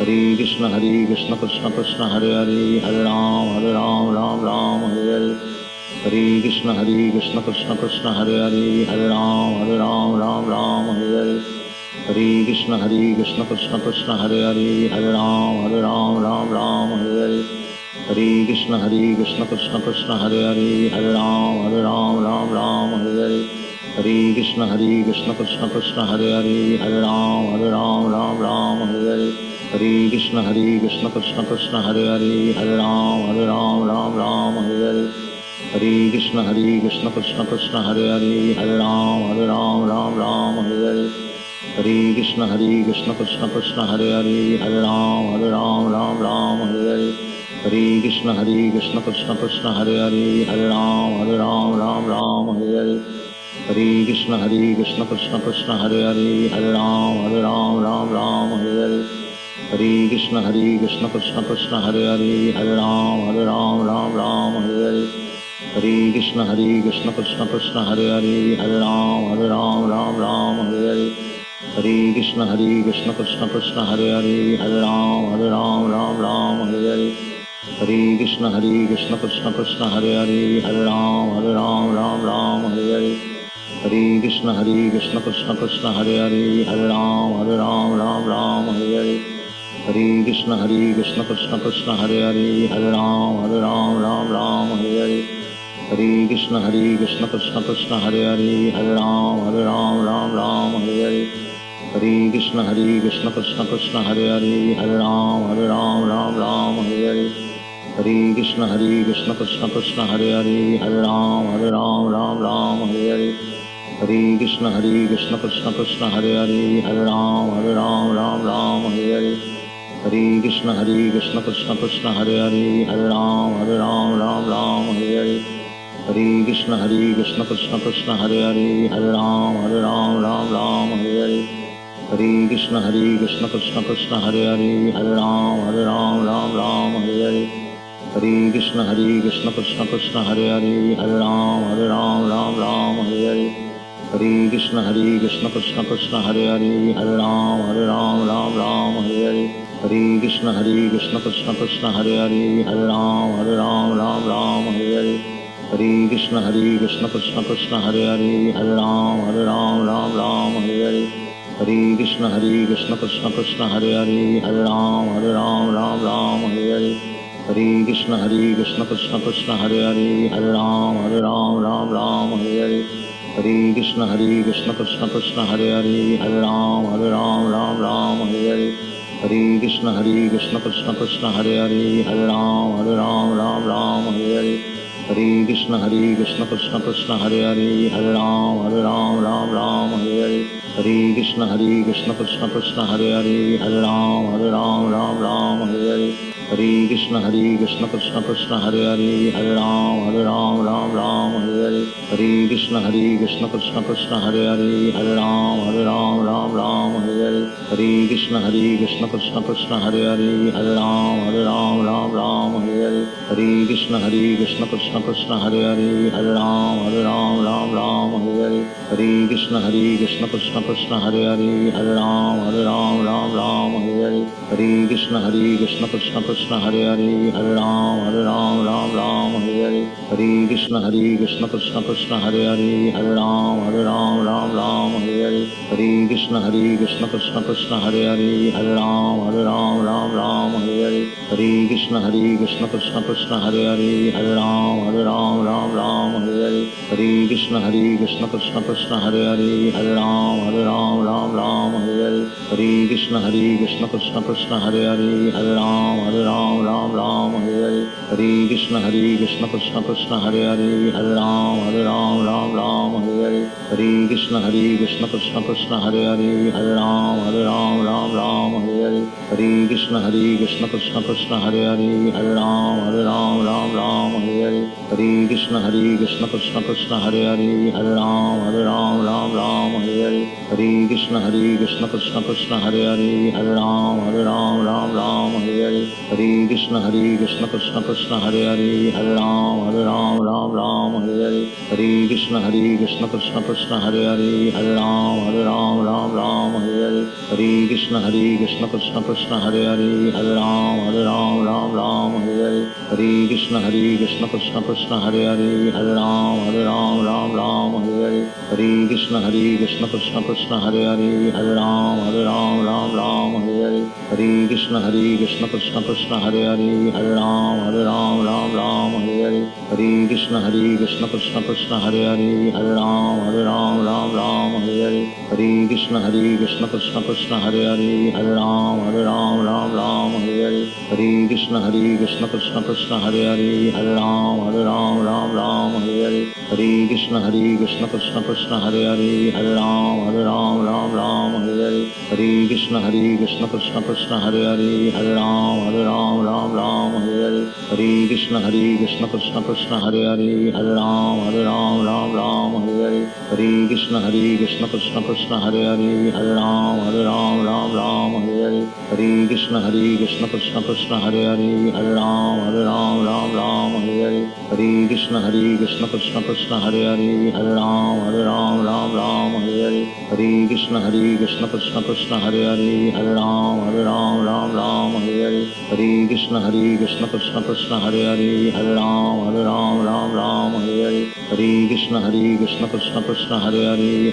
हरे कृष्ण कृष्ण कृष्ण हरे हरे, हरे राम राम राम हरे हरे। हरे कृष्ण कृष्ण कृष्ण हरे हरे, हरे राम राम राम हरे हरे। हरे कृष्ण कृष्ण कृष्ण हरे हरे, हरे राम राम राम हरे हरे। हरे कृष्ण कृष्ण कृष्ण हरे हरे, हरे राम राम राम हरे हरे। हरे कृष्ण कृष्ण कृष्ण हरे हरे, हरे राम राम राम हरे हरे। हरे कृष्ण कृष्ण कृष्ण हरे हरे, हरे राम राम राम हरे हरे। हरे कृष्ण कृष्ण कृष्ण हरे हरे, हरे राम राम राम हरे हरे। हरे कृष्ण कृष्ण कृष्ण हरे हरे, हरे राम राम राम हरे हरे। हरे कृष्ण कृष्ण कृष्ण हरे हरे, हरे राम राम राम हरे हरे। हरे कृष्ण कृष्ण कृष्ण हरे हरे, हरे राम राम राम हरे हरे। हरे कृष्ण कृष्ण कृष्ण हरे हरे, हरे राम राम राम हरे हरे। हरे कृष्ण कृष्ण कृष्ण हरे हरे, हरे राम राम राम हरे हरे। हरे कृष्ण कृष्ण कृष्ण हरे हरे, हरे राम राम राम हरे हरे। हरे कृष्ण कृष्ण कृष्ण हरे हरे, हरे राम राम राम हरे हरे। हरे कृष्ण कृष्ण कृष्ण हरे हरे, हरे राम राम राम हरे हरे। हरे कृष्ण कृष्ण कृष्ण हरे हरे, हरे राम राम राम हरे हरे। हरे कृष्ण कृष्ण कृष्ण हरे हरे, हरे राम राम राम हरे हरे। हरे कृष्ण कृष्ण कृष्ण हरे हरे, हरे राम राम राम हरे हरे। हरे कृष्ण कृष्ण कृष्ण हरे हरे, हरे राम राम राम हरे हरे। हरे कृष्ण कृष्ण कृष्ण हरे हरे, हरे राम राम राम हरे हरे। हरे कृष्ण कृष्ण कृष्ण हरे हरे, हरे राम राम राम हरे हरे। हरे कृष्ण कृष्ण कृष्ण हरे हरे, हरे राम राम राम हरे हरे। हरे कृष्ण कृष्ण कृष्ण हरे हरे, हरे राम राम राम हरे हरे। हरे कृष्ण कृष्ण कृष्ण हरे हरे, हरे Ram Ram Ram Hare Hare. Hare Krishna Hare Krishna Krishna Krishna Hare Hare, Hare Ram Hare Ram Ram Ram Hare Hare. Hare Krishna Hare Krishna Krishna Krishna Hare Hare, Hare Ram Hare Ram Ram Ram Hare Hare. Hare Krishna Hare Krishna Krishna Krishna Hare Hare, Hare Ram Hare Ram Ram Ram Hare Hare. Hare Krishna Hare Krishna Krishna Krishna Hare Hare, Hare Ram Hare Ram Ram Ram Hare Hare. Hare Krishna Hare Krishna Krishna Krishna Hare Hare, Hare Ram Hare Ram Ram Ram Hare Hare. Hare Krishna Hare Krishna Krishna Krishna Hare Hare, Hare Ram Hare Ram Ram Ram Hare Hare. Hare Krishna Hare Krishna Krishna Krishna Hare Hare, Hare Ram Hare Ram Ram Ram Hare Hare. Hare Krishna Hare Krishna Krishna Krishna Hare Hare, Hare Ram Hare Ram Ram Ram Hare Hare. Hare Krishna Hare Krishna Krishna Krishna Hare Hare, Hare Ram Hare Ram Ram Ram Hare Hare. Hare Krishna Hare Krishna Krishna Krishna Hare Hare, Hare Ram Hare Ram Ram Ram Hare Hare. Hare Krishna Hare Krishna Krishna Krishna Hare Hare, Hare Ram Hare Ram Ram Ram Hare Hare. Hare Krishna Hare Krishna Krishna Krishna Hare Hare, Hare Ram Hare Ram Ram Ram Hare Hare. Hare Krishna Hare Krishna Krishna Krishna Hare Hare, Hare Ram Hare Ram Ram Ram Hare Hare. Hare Krishna Hare Krishna Krishna Krishna Hare Hare, Hare Ram Hare Ram Ram Ram Hare Hare. Hare Krishna Hare Krishna Krishna Krishna Hare Hare, Hare Ram Hare Ram Ram Ram Hare Hare. Hare Krishna Hare Krishna Krishna Krishna Hare Hare, Hare Ram Hare Ram Ram Ram Hare Hare. Hare Krishna Hare Krishna Krishna Krishna Hare Hare, Hare Ram Hare Ram Ram Ram Hare Hare. Hare Krishna Hare Krishna Krishna Krishna Hare Hare, Hare Ram Hare Ram Ram Ram Hare Hare. Hare Krishna Hare Krishna Krishna Krishna Hare Hare, Hare Ram Hare Ram Ram Ram Hare Hare. Hare Krishna Hare Krishna Krishna Krishna Hare Hare, Hare Ram Hare Ram Ram Ram Hare Hare. Hare Krishna Hare Krishna Krishna Krishna Hare Hare, Hare Ram Hare Ram Ram Ram Hare Hare. Hare Krishna Hare Krishna Krishna Krishna Hare Hare, Hare Ram Hare Ram Ram Ram Hare Hare. Hare Krishna Hare Krishna Krishna Krishna Hare Hare, Hare Ram Hare Ram Ram Ram Hare Hare. Hare Krishna Hare Krishna Krishna Krishna Hare Hare, Hare Ram Hare Ram Ram Ram Hare Hare. Hare Krishna Hare Krishna Krishna Krishna Hare Hare, Hare Ram Hare Ram Ram Ram Hare Hare. Hare Krishna Hare Krishna Krishna Krishna Hare Hare, Hare Ram Hare Ram Ram Ram Hare Hare. Hare Krishna Hare Krishna Krishna Krishna Hare Hare, Hare Ram Hare Ram Ram Ram Hare Hare. Hare Krishna Hare Krishna Krishna Krishna Hare Hare, Hare Ram Hare Ram Ram Ram Hare Hare. Hare Krishna Hare Krishna Krishna Krishna Hare Hare, Hare Ram Hare Ram Ram Ram Hare Hare. Hare Krishna Hare Krishna Krishna Krishna Hare Hare, Hare Ram Hare Ram Ram Ram Hare Hare. Hare Krishna Hare Krishna Krishna Krishna Hare Hare, Hare Ram Hare Ram Ram Ram Hare Hare. Hare Krishna Hare Krishna Krishna Krishna Hare Hare, Hare Ram Hare Ram Ram Ram Hare Hare. Hare Krishna Hare Krishna Krishna Krishna Hare Hare, Hare Ram Hare Ram Ram Ram Hare Hare. Hare Krishna Hare Krishna Krishna Krishna Hare Hare, Hare Ram Hare Ram Ram Ram Hare Hare. Hare Krishna Hare Krishna Krishna Krishna Hare Hare, Hare Ram Hare Ram Ram Ram Hare Hare. Hare Krishna Hare Krishna Krishna Krishna Hare Hare, Hare Ram Hare Ram Ram Ram Hare Hare. Hare Krishna Hare Krishna Krishna Krishna Hare Hare, Hare Ram Hare Ram Ram Ram Hare Hare. Hare Krishna Hare Krishna Krishna Krishna Hare Hare, Hare Ram Hare Ram Ram Ram Hare Hare. Hare Krishna Hare Krishna Krishna Krishna Hare Hare, Hare Ram Hare Ram Ram Ram Hare Hare. Hare Krishna Hare Krishna Krishna Krishna Hare Hare, Hare Ram Hare Ram Ram Ram Hare Hare. Hare Krishna Hare Krishna Krishna Krishna Hare Hare, Hare Ram Hare Ram Ram Ram Hare Hare. Hare Krishna Hare Krishna Krishna Krishna Hare Hare, Hare Ram Hare Ram Ram Ram Hare Hare. Hare Krishna Hare Krishna Krishna Krishna Hare Hare,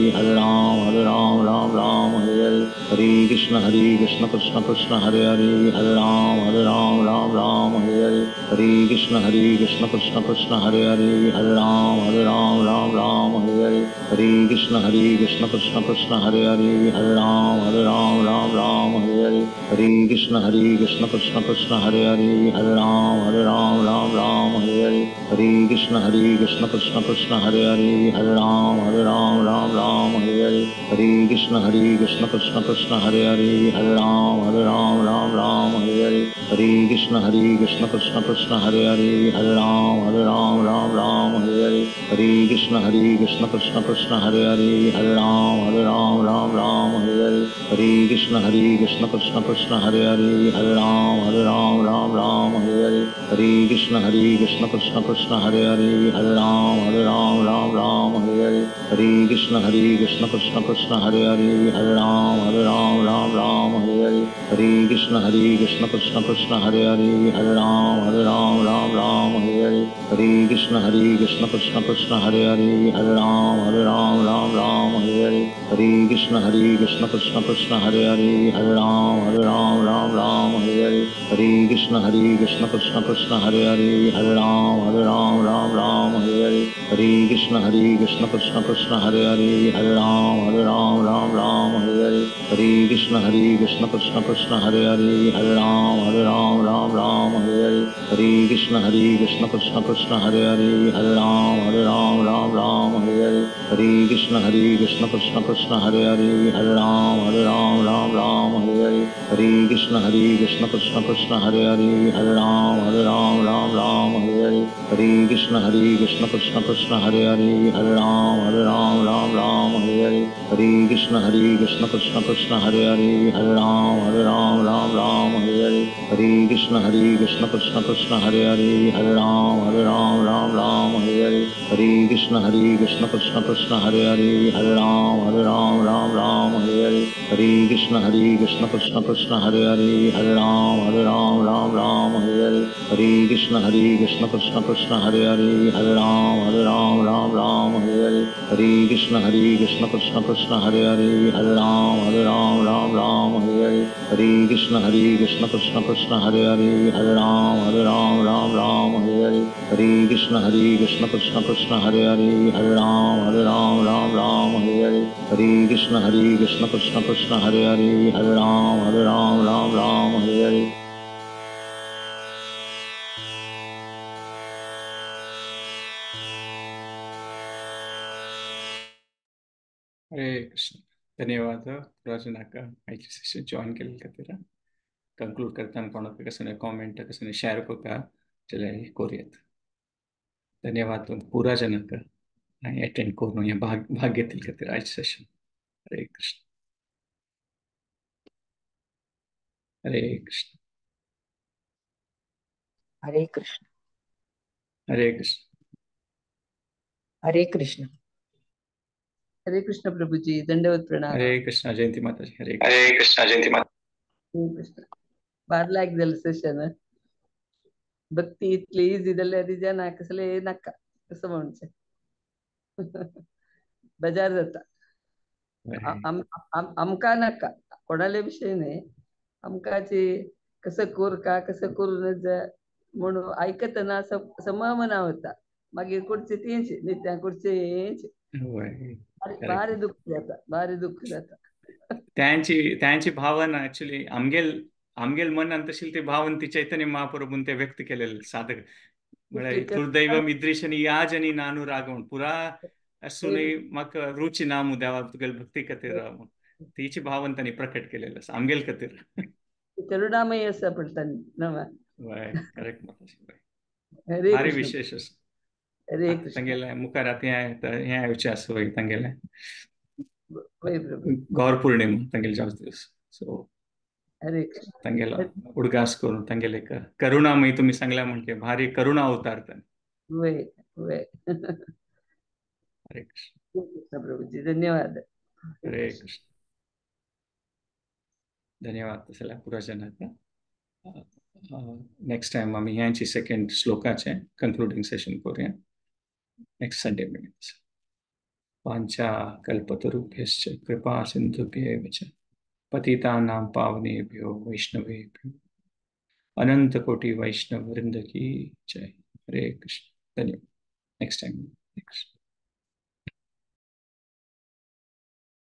Hare Ram Hare Ram Ram Ram Hare Hare. Hare Krishna Hare Krishna Krishna Krishna Hare Hare, Hare Ram Hare Ram Ram Ram Hare Hare. Hare Krishna Hare Krishna Krishna Krishna Hare Hare, Hare Ram Hare Ram Ram Ram Hare Hare. Hare Krishna Hare Krishna Krishna Krishna Hare Hare, Hare Ram Hare Ram Ram Ram Hare Hare. Hare Krishna Hare Krishna Krishna Krishna Hare Hare, Hare Ram Hare Ram Ram Ram Hare Hare. Hare Krishna Hare Krishna Krishna Krishna Hare Hare, Hare Ram Hare Ram Ram Ram Hare Hare. Hare Krishna Hare Krishna Krishna Krishna Hare Hare, Hare Ram Hare Ram Ram Ram Hare Hare. Hare Krishna Hare Krishna Krishna Krishna Hare Hare, Hare Ram Hare Ram Ram Ram Hare Hare. Hare Krishna Hare Krishna Krishna Krishna Hare Hare, Hare Ram Hare Ram Ram Ram Hare Hare. Hare Krishna Hare Krishna Krishna Krishna Hare Hare Hare Ram Ram Ram Hare Hare Hare Krishna Krishna Krishna Hare Hare Hare Ram Ram Ram Hare Hare Hare Krishna Krishna Krishna Hare Hare Hare Ram Ram Ram Hare Hare Hare Krishna Krishna Krishna Hare Hare Hare Ram Ram Hare Hare Hare Krishna Krishna Krishna Hare Hare Hare Ram Ram Hare Hare Hare Krishna Krishna Krishna Hare Hare Hare Ram Ram Hare Hare Hare Krishna Krishna Krishna Hare Hare Hare Ram Ram Hare Hare Hare Krishna Krishna Krishna Hare Hare Hare Ram Ram Hare Hare Hare Krishna Krishna Krishna Hare Hare Hare Ram Ram Hare Hare Hare Krishna Krishna Krishna Hare Hare Hare Ram Ram Hare Hare Hare Krishna Krishna Krishna Hare Hare Hare Ram Ram Hare Hare Hare Krishna Krishna Krishna Hare Hare Hare Ram Ram Hare Hare Hare Krishna Krishna Krishna Hare Hare Hare Ram Ram Hare Hare Hare Krishna Krishna Krishna Hare Hare Hare Ram Ram Hare Hare Hare Krishna Krishna Krishna Hare Hare Hare Ram Ram Hare Hare Hare Krishna Krishna Krishna Hare Hare Hare Ram Ram Hare Hare Hare Krishna Krishna Krishna Hare Hare Hare Ram Ram Hare Hare Hare Krishna Krishna Krishna Hare Hare Hare Ram Ram Hare Hare Hare Krishna Krishna Krishna Hare Hare Hare Ram Ram Hare Hare Hare Krishna Krishna Krishna Hare Hare Hare Ram Ram Hare Hare Hare Krishna Krishna Krishna Hare Hare Hare Ram Ram Hare Hare. Hare Krishna. धन्यवाद राजनाक आयचे सेशन जॉईन केले खातीर. कंक्लूड करताना कोणाक कसं कॉमेंट कसं शेअर करता जाल्यार करूयात. धन्यवाद पुरा जनाक अटेंड करून हे भाग घेतले खातीर आयचे सेशन. हरे कृष्ण. हरे कृष्ण. हरे कृष्ण. हरे कृष्ण. हरे कृष्ण. हरे कृष्ण प्रभुजी, दंडवत प्रणाम. हरे कृष्ण जयंती माताजी. हरे कृष्ण जयंती माता. हरे कृष्ण. बार लायक जालें सेशन. भक्ती इतली इजी जाल्यार तिज्या ना कसले नाका असं म्हणचें बेजार जाता. आमकां नाका कोणाले विशय न्ही, आमकां जी कसं कोर का कसं करूं नज म्हणून आयकतना सममना होता. मागीर करचें तेंच नित्या करचें. भारी दुःख जाता, भारी दुःख जाता. त्यांची त्यांची भावना ऍक्च्युली आमगेल आमगेल मनान तशी ती भावना ती चैतन्य महाप्रभून ते व्यक्त केलेले साधक. म्हळ्यार दुर्दैव इद्रिशनी या जनी नानू रागवण पुरा असूनही म्हाका रुची ना मु देवा तुगेल भक्ती खातीर तिची भावना त्यांनी प्रकट केलेलं आसा आमगेल खातीर. करुणामय आसा पण वय करेक्ट. भारी विशेष आसा. तांगेले मुखार आतां हें येवचें आसा वय तांगेलें गौर पौर्णिमा तांगेले जावचे दीस. सो तांगेलो उडगास करून तांगेले करुणामयी तुमी सांगल्या म्हणजे भारी करुणा अवतार तांणी. हरे कृष्ण प्रभुजी, धन्यवाद. हरे कृष्ण. धन्यवाद सगळ्या पुरा जनांक. नेक्स्ट टाइम आमी ह्यांची सेकंड श्लोकाचें कंक्लुडींग सेशन करूया नेक्स्ट संडे मेळूया. वाञ्छा कल्पतरुभ्यश्च कृपा सिन्धुभ्येव च पतितानां पावनेभ्यो वैष्णवेभ्यो अनंत कोटि वैष्णव वृंद की जय. हरे कृष्ण. धन्यवाद. Next time. Next.